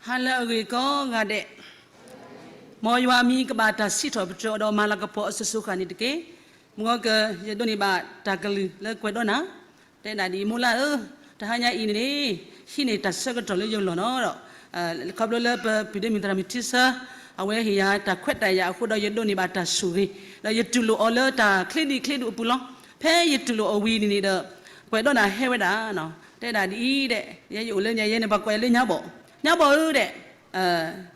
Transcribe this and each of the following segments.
ဟါလၢအဂ့ၤကိးဂၤဒဲး, မ်ယွၤအမံၤကဘၣ်တၢ်စံးထီၣ်ပတြၢၤအီၤဒီးမၤလၤကပီၤအစိၤစိၤဃၣ်န့ၣ်တက့ၢ်. မုၢ်ဂီၤက ယဒိးန့ၢ်ဘၣ်တၢ်ကလုၢ်လၢကွဲးဒီးနၤ, တဲဒၣ်ဒ်အံၤ မိၢ်လၢ်ဧၢ, တဟါညါအံၤန့ၣ် ဟံးန့ၢ်တၢ်ဆၢကတီၢ်လၢယလီၢ်နီၤဒီး ခီဖျိလၢပပုၢ်ဒီမုၢ်သရၣ်မုၣ်ထံဆၢ အဝဲဟ့ၣ်ယၤတၢ်ခွဲးတၢ်ယာ်အဃိဒီးယဒိးန့ၢ်ဘၣ်တၢ်ဆိၣ်ဂ့ၤ, ဒီးယတူၢ်လိာ်အီၤလၢတၢ်ချ့ဒံးချ့ဒိၣ်အပူၤလီၤ. ဖဲယတူၢ်လိာ်အီၤဝံၤန့ၣ်န့ၣ်ဒီး ကွဲးဒီးနၤဟဲဝဲဒၣ်, တဲဒၣ်ဒ်အံၤဒဲး, ယဲယအိၣ်လၢညါယဲန့ၣ် ပှၤကွဲးလၢညါဘီၣ်, ညါဘီၣ်ဧၢဒဲး,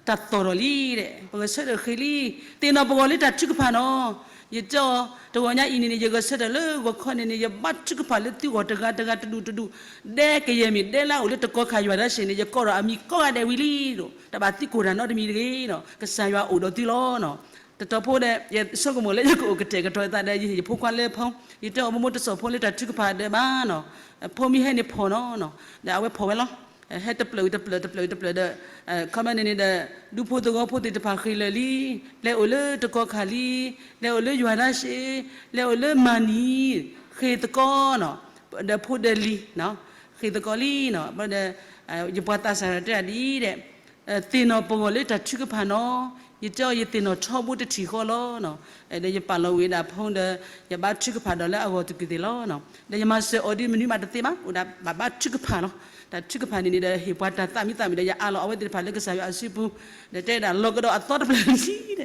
တၢ်သီၣ်ထီၣ်လံဒဲး, ပဂဲၤဆၢထၢၣ်ဃ့လံ, သ့ၣ်နီၣ်ပဂီၢ်လၢတၢ်ထုကဖၣ်နီၤ. ယတဲအီၤ တဂီၤညါအံၤန့ၣ်န့ၣ် ယဂဲၤဆၢထၢၣ်လၢဂီၤခီန့ၣ်န့ၣ် ယဘါထုကဖၣ်လၢသုဂီၢ်တဂၤတဂၤတဒူၣ်တဒူၣ်, ဒဲကယဲၢ်မ့ၢ်ဒဲလၢအအိၣ်လၢတကီၢ်ခါယွၤဒၣ်ရှ့န့ၣ် ယကိးထီၣ်အမံၤကိးဂၤဒဲးဝံၤလံဒီး တဘၣ်သံကွၢ်တၢ်နီတမံၤတဂ့ၤဒီး ကစၢ်ယွၤအိၣ်ဒီးသုလီၤ. တတီၤဖိဒီး ယဆိကမိၣ်လၢယကအိၣ်ကတဲာ်ကတီၤသးဒီး ယဟ့ၣ်ယဖိခွါလၢဖီ, ယတဲအီၤ မိၢ်မိၢ်တစိၢ်ဖိလၢတၢ်ထုကဖၣ်ဒၢးဘၣ်နီၤ, ဖိမ့ၢ်ဟဲန့ၣ်ဖီၣ်နီၤ, ဒီးအဝဲဖီၣ်ဝဲလီၤ. ဟဲတဖျၢၣ်တဖျၢၣ်တဖျၢၣ်တဖျၢၣ်ဒီး ခီမ့ၢ်န့ၣ်န့ၣ်ဒီး ဒူဖိသဝီဖိသ့ၣ်တဖၣ်ဃ့ၢ်လၢာ်လံ, လဲၤအိၣ်လၢတကီၢ်ခါလံ, လဲၤအိၣ်လၢယွၤဒၣ်ရှ့, လဲၤအိၣ်လၢမၤနံၤ, ဃ့ၢ်သကိးနီၤ, ဒီးဖိဒီးလံၤ, ဃ့ၢ်သကိးလံနီၤ, ဒီး ယပှၤသးစၢ်တဲဒၣ်ဒ်အံၤဒဲး, သ့ၣ်နီၣ်ပဂီၢ်လၢတၢ်ထုကဖၣ်နီၤ, ယတဲအီၤ ယသ့ၣ်နီၣ်ထီဘိတထံၣ်ဃီလီၤ. ဒီးယပာ်လီၤဝံၤဒၣ်ဖီဒီး ယဘါထုကဖၣ်ဒီးလၢအဂီၢ်တကုာ်သ့ၣ်လီၤ. ဒီးယမၤစၢၤအီၤဒ်မနုၤမးတသ့ဘၣ်, အိၣ်ဒၣ်ဘၣ်ဘါထုကဖၣ်လီၤ. တၢ်ထုကဖၣ်န့ၣ်န့ၣ်ဒီး ဟ့ၣ်ပှၤတၢ်သးမံသးမုာ်ဒီး ယအးလီၤအဝဲသ့ၣ်တဖၣ်လၢကစၢ်ယွၤအစုပူၤ, ဒီးတဲဒၣ်လီၤကဒီးအသီတဖျၢၣ်လံဒီး, လီ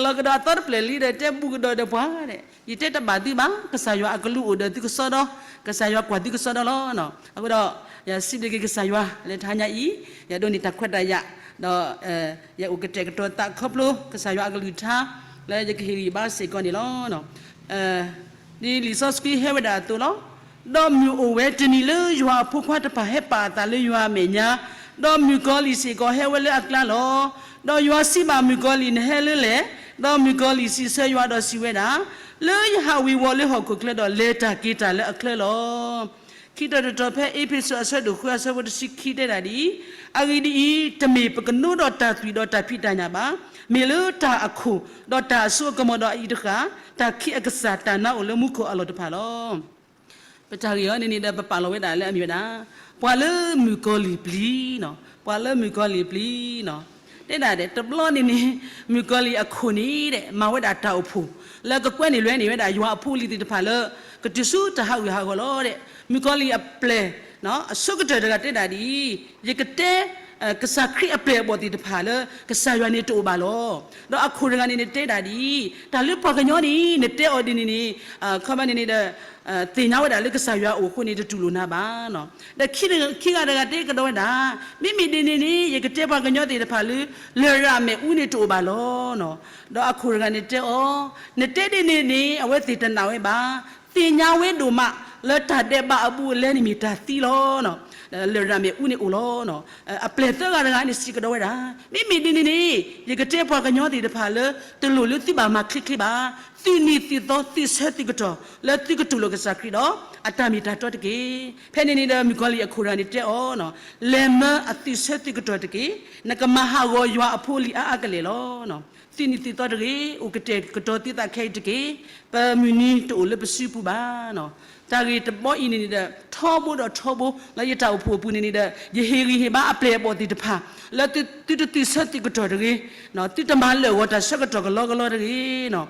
ၤကဒီးအသီတဖျၢၣ်လံဒီး တဲဘူးကဒီးဒီးပှၤဒီး ယတဲတဘၣ်သုဘၣ်, ကစၢ်ယွၤအကလူးအိၣ်ဒီးသုကစီဒီ, ကစၢ်ယွၤကွၢ်သုကစီဒီလီၤ. အဃိဒီး ယစံးဘျုးက့ၤကစၢ်ယွၤလၢတဟါညါအံၤ, ယဒိးန့ၢ်တၢ်ခွဲးတၢ်ယာ်, ဒီး ယအိၣ်ကတဲာ်ကတီၤသးခီဖျိ ကစၢ်ယွၤအကလုၢ်ကထါ လၢယကဟ့ၣ်ဂံၢ်ဘါစ့ၢ်ကီးန့ၣ်လီၤ. ဒ်လံာ်စီဆှံဟဲဝဲဒၣ်အသိးလီၤ. ဒီးမုၢ်အိၣ်ဝဲတနံၤလၢယွၤအဖိခွါတဖၣ်ဟဲပာ်အသးလၢယွၤအမဲာ်ညါ, ဒီးမုၣ်ကီၤလံၢ်စ့ၢ်ကီးဟဲဝဲလၢအကျါလီၤ. ဒီးယွၤစံးဘၣ်မုၣ်ကီၤလံၢ်, နဟဲလၢလဲၣ်. ဒီးမုၣ်ကီၤလံၢ်စံးဆၢယွၤဒီးစံးဝဲဒၣ်, လၢယဟးဝ့ၤဝီၤလၢဟီၣ်ခိၣ်ချၢဒီး လဲၤတၢ်က့ၤတၢ်လၢအချၢလီၤ. ခံတီၤတတီၤဖဲအ့းဖ့းစူးအဆၢဒိၣ်ဃုအဆၢဖိတဆံခံတဲဒၣ်ဒ်အံၤ, အဂ့ၢ်ဒ်အံၤ, တမ့ၢ်ပကနိဒီးတၢ်သွံၣ်ဒီးတၢ်ဖံးတၢ်ညၣ်ဘၣ်, မ့ၢ်လၢတၢ်အခိၣ်, ဒီးတၢ်အစိအကမီၤဒီးအအံၤတဃၣ်, တၢ်ခံးအကစၢ်တၢ်နါအိၣ်လၢမူခိၣ်အလီၢ်တဖၣ်လီၤ. ပတၢ်ဂ့ၢ်အံၤန့ၣ်န့ၣ်ဒီး ပပာ်လီၤဝဲဒၣ်လၢအမ့ၢ်ဝဲဒၣ်, ပှၤလၢမုၣ်ကီၤလံၢ်ပျံၤနီၤ, ပှၤလၢမုၣ်ကီၤလံၢ်ပျံၤနီၤ, တဲဒၣ်ဒဲး တဘျီန့ၣ်န့ၣ် မုၣ်ကီၤလံၢ်အခိၣ်န့ၣ်ဒဲး မၤဝဲဒၣ်တၢ်အိၣ်ဖှိၣ် လၢကကွဲန့ၢ်လွဲန့ၢ်ဝဲဒၣ် ယွၤအဖိအလံၤသ့ၣ်တဖၣ်လၢ ကတုၤဆူတၢ်ဟးဂူာ်ဟးဂီၤလီၤဒဲး. မုၣ်ကီၤလံၢ်အပျဲၢ် အဆိကတၢၢ်တဂၤတဲဒၣ်ဒ်အံၤ, ယကတဲ ကစၢ်ခရံာ်အပျဲၢ်အဘီၣ်သ့ၣ်တဖၣ်လၢ ကစၢ်ယွၤန့ၣ်တအိၣ်ဘၣ်လီၤ. ဒီးအခိၣ်တဂၤန့ၣ်န့ၣ်တဲဒၣ်ဒ်အံၤ, တၢ်လၢပှၤကညီန့ၣ် နတဲအီၤဒ်န့ၣ်န့ၣ် ခီမ့ၢ်န့ၣ်န့ၣ်ဒီး သ့ၣ်ညါဝဲဒၣ်လၢကစၢ်ယွၤအအိၣ်အဃိန့ၣ် တတူၢ်လိာ်နၤဘၣ်နီၤ. ဒီးခံဂၤတဂၤတဲကဒီးဝဲဒၣ်, မ့မ့ၢ်ဒ်န့ၣ်န့ၣ် ယကတဲပှၤကညီသ့ၣ်တဖၣ်လၢ လရာ်မ့ၣ်အူန့ၣ်တအိၣ်ဘၣ်လီၤနီၤ. ဒီးအခိၣ်တဂၤန့ၣ်တဲအီၤ, နတဲဒ်န့ၣ်န့ၣ် အဝဲသ့ၣ်တနာ်ဝဲဘၣ်. သ့ၣ်ညါဝဲဒိၣ်မး လၢတၢ်ဒဲးဘးအဘူးအလဲန့ၣ်မ့ၢ်တၢ်သံလီၤ. လရာ်မ့ၣ်အူန့ၣ်အိၣ်လီၤ. အပျဲၢ်သၢဂၤတဂၤန့ၣ်စံးကဒီးဝဲဒၣ်, မ့မ့ၢ်ဒ်န့ၣ်န့ၣ် ယကတဲပှၤကညီသ့ၣ်တဖၣ်လၢ တလိၣ်လၢသုဘၣ်မၤချ့ချ့ဘၣ်. သုးနံၤသုးသီသုးဆၢသုးကတီၢ် လၢသုကတူၢ်လိာ်ကစၢ်ခရံာ်ဒီး အတၢ်မ့ၢ်တၢ်တီတက့ၢ်. ဖဲန့ၣ်န့ၣ်ဒီး မုၣ်ကီၤလံၢ်အခိၣ်တဂၤန့ၣ်တဲအီၤ, လဲၤမၢအသုးဆၢသုးကတီၢ်တက့ၢ်. နကမၤဟးဂီၤယွၤအဖိအလံၤအါအါကလဲာ်လီၤ. သုးနံၤသုးသီတဂ့ၤ, အိၣ်ကတဲာ်ကတီၤသုသးခဲအံၤတက့ၢ်. ပမုၢ်နံၤတအိၣ်လၢပစုပူၤဘၣ်နီၤ. တၢ်ဂ့ၢ်တဘီအံၤန့ၣ်န့ၣ်ဒီး ထီဘိဒီးထီဘိ လၢယတၢ်အိၣ်ဖှိၣ်အပူၤန့ၣ်န့ၣ်ဒီး ယဟ့ၣ်ဂံၢ်ဟ့ၣ်ဘါအပျဲၢ်အဘီၣ်သ့ၣ်တဖၣ် လၢသုတသုးဆၢသုးကတီၢ်တဂ့ၤ, သုတမၤလၢာ်ဂီၤတၢ်ဆၢကတီၢ်ကလီကလီတဂ့ၤနီၤ.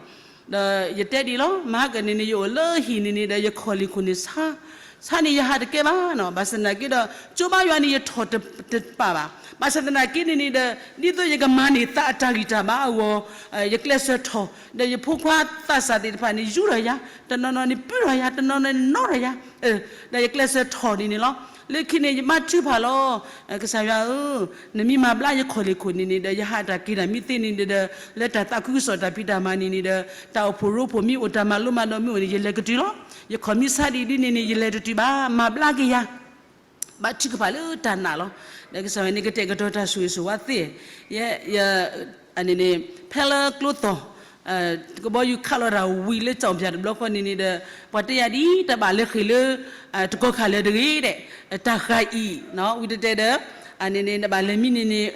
ဒီးယတဲဒ်အံၤလီၤ, မဟါကန့ၣ်န့ၣ် ယအိၣ်လၢဟံၣ်န့ၣ်န့ၣ်ဒီး ယခီၣ်လ့ၢ်ခိၣ်န့ၣ်ဆါ ဆါန့ၣ်ယဟးတကဲဘၣ်နီၤ. ဘၣ်ဆၣ်သနာ်က့ဒီး ကၠိဘါယွၤန့ၣ် ယထီၣ်တပာ်ဘၣ်. ဘၣ်ဆၣ်သနာ်က့န့ၣ်န့ၣ်ဒီး ဒ်သိးယကမၤန့ၢ်သးအတၢ်ဂံၢ်တၢ်ဘါအဂီၢ် ယကျဲးစၢးထီၣ်, ဒီးယဖိခွါသးစၢ်သ့ၣ်တဖၣ်န့ၣ် ယူးထီၣ်ယၤ, တနီၤနီၤန့ၣ် ပုၢ်ထီၣ်ယၤ, တနီၤနီၤန့ၣ် နီထီၣ်ယၤ, ဒီးယကျဲးစၢးထီၣ်န့ၣ်န့ၣ်လီၤ. လၢခံန့ၣ် ယဘါထုကဖၣ်လီၤ. ကစၢ်ယွၤဧၢ, နမ့ၢ်မၤဘျါယခီၣ်လ့ၢ်ခိၣ်န့ၣ်န့ၣ်ဒီး ယဟးတၢ်က့ၤတၢ်မ့ၢ်သ့န့ၣ်ဒီး လၢတၢ်သးခုကစီၣ်တၢ်ဖံးတၢ်မၤန့ၣ်န့ၣ်ဒီး တၢ်အိၣ်ဖှိၣ်ရိဖှိၣ်မ့ၢ်အိၣ် တၢ်မၤလိမၤဒိးမ့ၢ်အိၣ်န့ၣ် ယလဲၤကတုၤလီၤ. ယခီၣ်မ့ၢ်ဆါဒ်ဒ်န့ၣ်န့ၣ် ယလဲၤတတုၤဘၣ်, မၤဘျါက့ၤယၤ ဘါထုကဖၣ်လၢတၢ်နာ်လီၤ. ဒီးကစၢ်ယွၤန့ၣ်ကတဲာ်ကတီၤတၢ်ဆိၣ်ဂ့ၤဆိၣ်ဝါသ့, ယဲ, ယ, အန့ၣ်န့ၣ် ဖဲလၢကျိသီၣ် ကဘီယူၤခးလီၤတၢ်ဝံၤလၢကၠီၣ်ပၠၣ်တဘျီဃီန့ၣ်န့ၣ်ဒီး ပှၤတဲယၤဒ်အံၤ တဘၣ်လဲၤဃ့ၢ်လၢ တကီၢ်ခါလၢၤတဂ့ၤဒဲး, တၢ်ဃၤအံၤ ဝံၤတဲတဲဒီး အန့ၣ်န့ၣ် နဘၣ်လဲၤမံန့ၣ်န့ၣ်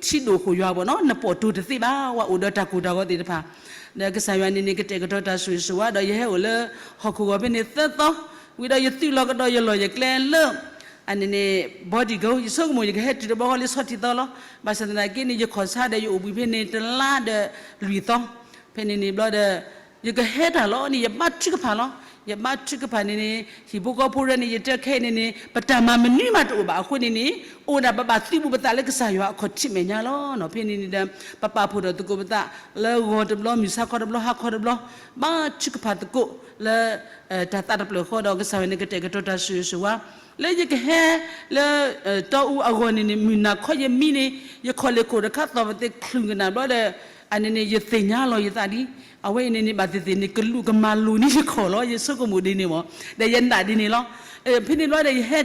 ထံဒိၣ်ဃိၣ်ယွၤဘၣ်နီၤ, နပိာ်တိၤတသ့ဘၣ်, ဝဲအိၣ်ဒီးတၢ်ကိၢ်တၢ်ဂီၤသ့ၣ်တဖၣ်. ဒီးကစၢ်ယွၤန့ၣ်န့ၣ် ကတဲာ်ကတီၤတၢ်ဆိၣ်ဂ့ၤဆိၣ်ဝါ ဒီးယဟဲအိၣ်လၢဟီၣ်ခိၣ်ဂီၤဖဲန့ၣ်သၢသီ, ဝံၤဒီးယသုးလီၤကဒီးယလီၢ်ယကျဲလၢ အန့ၣ်န့ၣ် bodyguard ယဆိကမိၣ် ယကဟဲတုၤတဘျီဃီလၢဆီထံသီလီၤ. ဘၣ်ဆၣ်သနာ်က့န့ၣ် ယခီၣ်ဆါဒီးယအိၣ်ဘှံးဖဲန့ၣ် တလါဒီးလွံၢ်သီ, ဖဲန့ၣ်န့ၣ်ဘျီဒီး ယကဟဲတၢ်လီၤန့ၣ် ယဘါထုကဖၣ်လီၤ. ယဘါထုကဖၣ်န့ၣ်န့ၣ် ဟံၣ်ဖိဃီဖိရဲန့ၣ် ယတဲခဲအံၤန့ၣ်န့ၣ် ပတၢ်မၤမနုၤမးတအိၣ်ဘၣ်အဃိန့ၣ်န့ၣ် အိၣ်ဒၣ်ပဘၣ်သုးဘူးပသးလၢကစၢ်ယွၤအခီၣ်ထံးမဲာ်ညါလီၤ. ဖဲန့ၣ်န့ၣ်ဒီး ပပာ်ဖှိၣ်ထီၣ်သကိးပသး လၢဂီၤတဘျီ မုၢ်ဆါခီတဘျီ ဟါခီတဘျီ ဘါထုကဖၣ်သကိးလၢ တၢ်သးတဖျၢၣ်ဃီဒီး ကစၢ်ယွၤန့ၣ်ကတဲာ်ကတီၤတၢ်ဆိၣ်ဂ့ၤဆိၣ်ဝါ လၢယကဟဲလၢ တီအူအဂီၢ်န့ၣ်န့ၣ် မုၢ်နၤခီယမံန့ၣ် ယခီၣ်လ့ၢ်ခိၣ်တခါသီၣ်ပသ့ချုးကနၣ်ဘျီဒီး အန့ၣ်န့ၣ် ယသ့ၣ်ညါလီၤယသးဒ် အဝဲအံၤန့ၣ်န့ၣ် ဘၣ်သ့ၣ်သ့ၣ်န့ၣ် ကလူးကမၤလိၤန့ၢ်ယခီၣ်လီၤ ယဆိကမိၣ်ဒ်န့ၣ်မး ဒီးယနာ်ဒ်န့ၣ်လီၤ. ဖဲန့ၣ်ဘျီဒီး ယဟဲ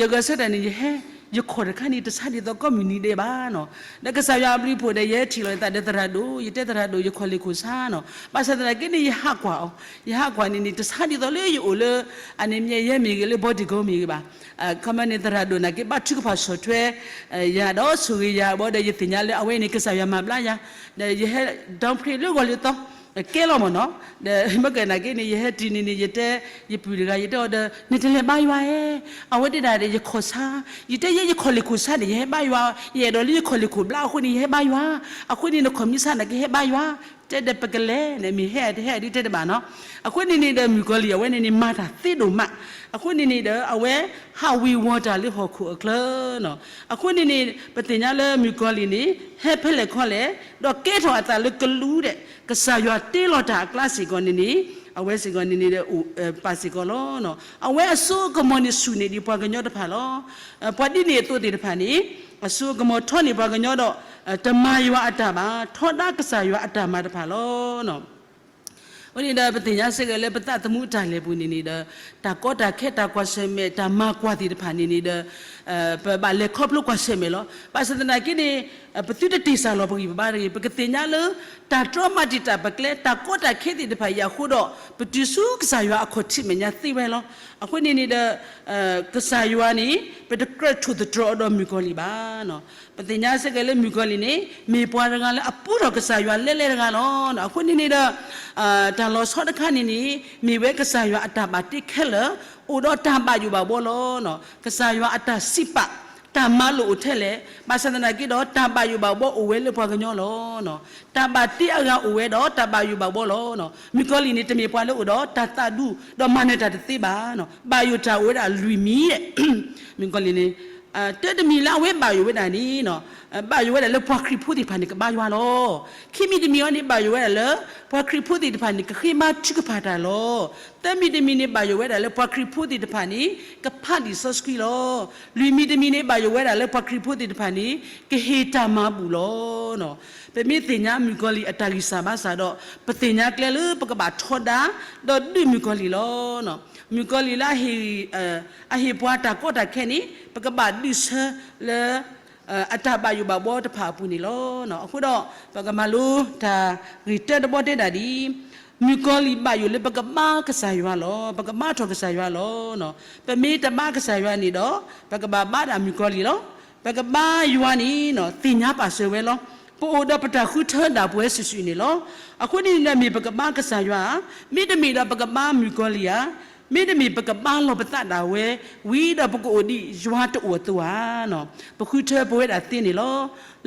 ယဂဲၤဆၢထၢၣ်န့ၣ် ယဟဲ ယခီၣ်တခါန့ၣ် တဆါဒ်သိးကိးမုၢ်နံၤဒဲးဘၣ်နီၤ. ဒီးကစၢ်ယွၤအဘျုးအဖှိၣ်ဒီး ယဟဲထံၣ်လီၤယသးဒီးသရၣ်ဒိၣ် ယတဲသရၣ်ဒိၣ် ယခီၣ်လ့ၢ်ခိၣ်ဆါနီၤ. ဘၣ်ဆၣ်သနာ်က့န့ၣ် ယဟးကွၢ်အီၤ ယဟးကွၢ်န့ၣ်န့ၣ် တဆါဒ်သိးလၢယအိၣ်လၢ အန့ၣ်မ့ၢ်ယဲမ့ၢ်ဂ့ၤ လၢ bodyguard မ့ၢ်ဂ့ၤဘၣ် ခီမ့ၢ်န့ၣ် သရၣ်ဒိၣ်နာ်က့ ဘါထုကဖၣ်ဆီၣ်ထွဲ ယၤဒီးဆိၣ်ဂ့ၤယၤဘၣ်ဒီး ယသ့ၣ်ညါလၢအဝဲန့ၣ် ကစၢ်ယွၤမၤဘျါယၤ ဒီးယဟဲ downplay လၢဂီၤလၢသီ ကဲလီၤမ့ၢ်နီၤ. ဒီးမ့ၢ်ကဲနာ်က့န့ၣ် ယဟဲတုၤန့ၣ်န့ၣ် ယတဲ ယပုၢ်တဂၤ ယတဲအီၤဒီး နတလဲၤဘါယွၤဧဲ အဝဲတဲဒၣ်ဒီး ယခီၣ်ဆါ ယတဲယဲယခီၣ်လ့ၢ်ခိၣ်ဆါဒီး ယဟဲဘါယွၤ ယအဲၣ်ဒိးလၢယခီၣ်လ့ၢ်ခိၣ်ဘျါအဃိန့ၣ် ယဟဲဘါယွၤ အဃိန့ၣ် နခီၣ်မံဆါနာ်က့ ဟဲဘါယွၤ တဲဒီးပကလဲၤန့ၣ် မ့ၢ်ဟဲတဟဲဒ်တဲတဘၣ်နီၤ. အဃိန့ၣ်န့ၣ်ဒီး မုၣ်ကီၤလံၢ်အဝဲန့ၣ်န့ၣ် မၤတၢ်သ့ဒိၣ်မး အဃိန့ၣ်န့ၣ်ဒီး အဝဲဟးဝ့ၤဝီၤတၢ်လၢဟီၣ်ခိၣ်အချၢနီၤ. အဃိန့ၣ်န့ၣ် ပသ့ၣ်ညါလၢမုၣ်ကီၤလံၢ်န့ၣ် ဟဲဖဲလဲၣ်ခီလဲၣ် ဒီးကဲထီၣ်အသးလၢကလူးဒီး ကစၢ်ယွၤတ့လီၤတၢ်အကျါစ့ၢ်ကီးန့ၣ်န့ၣ် အဝဲစ့ၢ်ကီးန့ၣ်န့ၣ်ဒီး ပာ်စ့ၢ်ကီးလီၤ. အဝဲအစိအကမီၤန့ၣ်ဆူၣ်န့ၢ်ဒံးပှၤကညီတဖၣ်လီၤ. ပှၤဒ်န့ၣ်အသိးသ့ၣ်တဖၣ်န့ၣ် အစိအကမီၤထီန့ၢ်ပှၤကညီဒီး တမၤယွၤအတၢ်ဘၣ် ထီဒါကစၢ်ယွၤအတၢ်မၤတဖၣ်လီၤ. အဃိန့ၣ်ဒီး ပသ့ၣ်ညါစ့ၢ်ကီးလၢပသးသမူအတၢ်လဲၤပူၤန့ၣ်န့ၣ်ဒီး တၢ်ကီတၢ်ခဲ တၢ်ကွၢ်ဆၢၣ်မဲာ် တၢ်မၤကွၢ်သ့ၣ်တဖၣ်န့ၣ်န့ၣ်ဒီး ပဘၣ်လဲၤခီဖျိကွၢ်ဆၢၣ်မဲာ်လီၤ. ဘၣ်ဆၣ်သနာ်က့န့ၣ် ပသုတတ့ၢ်စၢ်လီၤပဂံၢ်ပဘါတဂ့ၤ. ပကသ့ၣ်ညါလၢ တၢ်တြီမၤတံာ်တာ်ပကျဲ တၢ်ကီတၢ်ခဲသ့ၣ်တဖၣ်အံၤအဃိဒီး ပတုၤဆူကစၢ်ယွၤအခီၣ်ထံးမဲာ်ညါသ့ဝဲလီၤ. အဃိန့ၣ်န့ၣ်ဒီး ကစၢ်ယွၤန့ၣ် ပတကြၢးထိၣ်သတြီၤအီၤဒီးမုၣ်ကီၤလံၢ်ဘၣ်. ပသ့ၣ်ညါစ့ၢ်ကီးလၢမုၣ်ကီၤလံၢ်န့ၣ် မ့ၢ်ပှၤတဂၤလၢအပူထီၣ်ကစၢ်ယွၤလဲလဲတဂၤလီၤ. အဃိန့ၣ်န့ၣ်ဒီး တၢ်လီၤဆီတခါန့ၣ်န့ၣ် မ့ၢ်ဝဲကစၢ်ယွၤအတၢ်ဘၣ်တ့ခဲလၢာ် အိၣ်ဒီးတၢ်ဘၣ်ယိၣ်ဘၣ်ဘှီလီၤ. ကစၢ်ယွၤအတၢ်စံးပာ် တၢ်မၤလိာ်အိၣ်ထဲလဲၣ်, ဘၣ်ဆၣ်သနာ်က့ဒီး တၢ်ဘၣ်ယိၣ်ဘၣ်ဘှီအိၣ်ဝဲလၢပှၤကညီလီၤ. တၢ်ဘၣ်တ့အဂၤအိၣ်ဝဲဒီးတၢ်ဘၣ်ယိၣ်ဘၣ်ဘှီလီၤ. မုၣ်ကီၤလံၢ်န့ၣ် တမ့ၢ်ပှၤလၢအိၣ်ဒီးတၢ်သးဒူ ဒီးမၤနၢၤတၢ်တသ့ဘၣ်. ဘၣ်ယိၣ်တၢ်အိၣ်ဝဲဒၣ်လွံၢ်မံၤ, မုၣ်ကီၤလံၢ်န့ၣ် တၢတမံၤလၢအဝဲဘၣ်ယိၣ်ဝဲဒၣ်န့ၣ် ဘၣ်ယိၣ်ဝဲဒၣ်လၢပှၤခရံာ်ဖိသ့ၣ်တဖၣ်န့ၣ် ကဘါယွၤလီၤ. ခံမံၤတမံၤအံၤန့ၣ် ဘၣ်ယိၣ်ဝဲဒၣ်လၢ ပှၤခရံာ်ဖိသ့ၣ်တဖၣ်န့ၣ် ကဃ့ဘါထုကဖၣ်တၢ်လီၤ. သၢမံၤတမံၤန့ၣ် ဘၣ်ယိၣ်ဝဲဒၣ်လၢပှၤခရံာ်ဖိသ့ၣ်တဖၣ်န့ၣ် ကဖးလံာ်စီဆှံလီၤ. လွံၢ်မံၤတမံၤန့ၣ် ဘၣ်ယိၣ်ဝဲဒၣ်လၢပှၤခရံာ်ဖိသ့ၣ်တဖၣ်န့ၣ် ကဟ့ၣ်တၢ်မၤဘူၣ်လီၤ. ပမ့ၢ်သ့ၣ်ညါမုၣ်ကီၤလံၢ်အတၢ်ဂံၢ်စၢ်ဘါစၢ်ဒီး ပသ့ၣ်ညါကျဲလၢပကဘၣ်ထီဒါ ဒီးဒုးမုၣ်ကီၤလံၢ်လီၤ. မုၣ်ကီၤလံၢ်လၢ အဟ့ၣ်ပှၤတၢ်ကီတၢ်ခဲန့ၣ် ပကဘၣ်ဒုးဆၢလၢ အတၢ်ဘၣ်ယိၣ်ဘၣ်ဘှီတဖၣ်အပူၤန့ၣ်လီၤ. အဃိဒီး ပကမၤလိတၢ်ဂ့ၢ်တၢတဘီတဲဒၣ်ဒ်အံၤ, မုၣ်ကီၤလံၢ်ဘၣ်ယိၣ်လၢပကဘါကစၢ်ယွၤလီၤ. ပကဘါထီၣ်ကစၢ်ယွၤလီၤ. ပမ့ၢ်တဘါကစၢ်ယွၤန့ၣ်ဒီး ပကဘၣ်ဘါဒၣ်မုၣ်ကီၤလံၢ်လီၤ. ပကဘါယွၤန့ၣ် သ့ၣ်ညါပာ်စၢၤဝဲလီၤ. ပအိၣ်ဒီးပတၢ်ဃုထၢဒၣ်ပဝဲစုာ်စုာ်န့ၣ်လီၤ. အဃိန့ၣ်ဒီး မ့ၢ်ပကဘါကစၢ်ယွၤဧါ, မ့တမ့ၢ်ဒီးပကဘါမုၣ်ကီၤလံၢ်ဧါ, မ့တမ့ၢ်ပကဘါလီၤပသးဒၣ်ဝဲ ဝံၤဒီးပကအိၣ်ဒံးယွၤတအိၣ်အသိးဧါ. ပဃုထၢပဝဲဒၣ်သ့န့ၣ်လီၤ.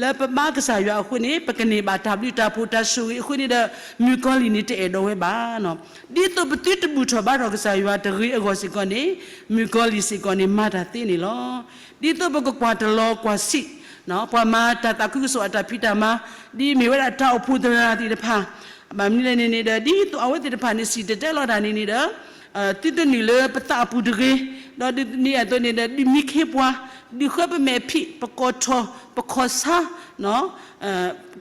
လၢပဘါကစၢ်ယွၤအဃိန့ၣ် ပကန့ၢ်ဘၣ်တၢ်ဘျုးတၢ်ဖှိၣ်တၢ်ဆိၣ်ဂ့ၤအဃိန့ၣ်ဒီး မုၣ်ကီၤလံၢ်န့ၣ်တအဲၣ်ဒိးဝဲဘၣ်. ဒ်သိးပသုတဘူၣ်ထီၣ်ဘါထီၣ်ကစၢ်ယွၤတဂ့ၤအဂီၢ်စ့ၢ်ကီးန့ၣ် မုၣ်ကီၤလံၢ်စ့ၢ်ကီးန့ၣ် မၤတၢ်သ့န့ၣ်လီၤ. ဒ်သိးပကကွၢ်တလီၤကွၢ်ဆံး ပှၤမၤတၢ်သးခုကစီၣ်အတၢ်ဖံးတၢ်မၤ ဒ်မ့ၢ်ဝဲဒၣ်တၢ်အိၣ်ဖှိၣ်သရၣ်သ့ၣ်တဖၣ် ဘၣ်မနုၤလဲၣ်န့ၣ်န့ၣ်ဒီး ဒ်သိးအဝဲသ့ၣ်တဖၣ်န့ၣ် စံၣ်တဲၤတဲလီၤတၢ်န့ၣ်န့ၣ်ဒီး သုတနုာ်လၢပသးအပူၤတဂ့ၤ, ဒီးဒ်န့ၣ်အသိးန့ၣ်ဒီး ဒုးမံခ့ပှၤ, ဒုးဃၢပမဲာ်ဖံး, ပကိာ်ထီၣ်, ပခီၣ်ဆါ,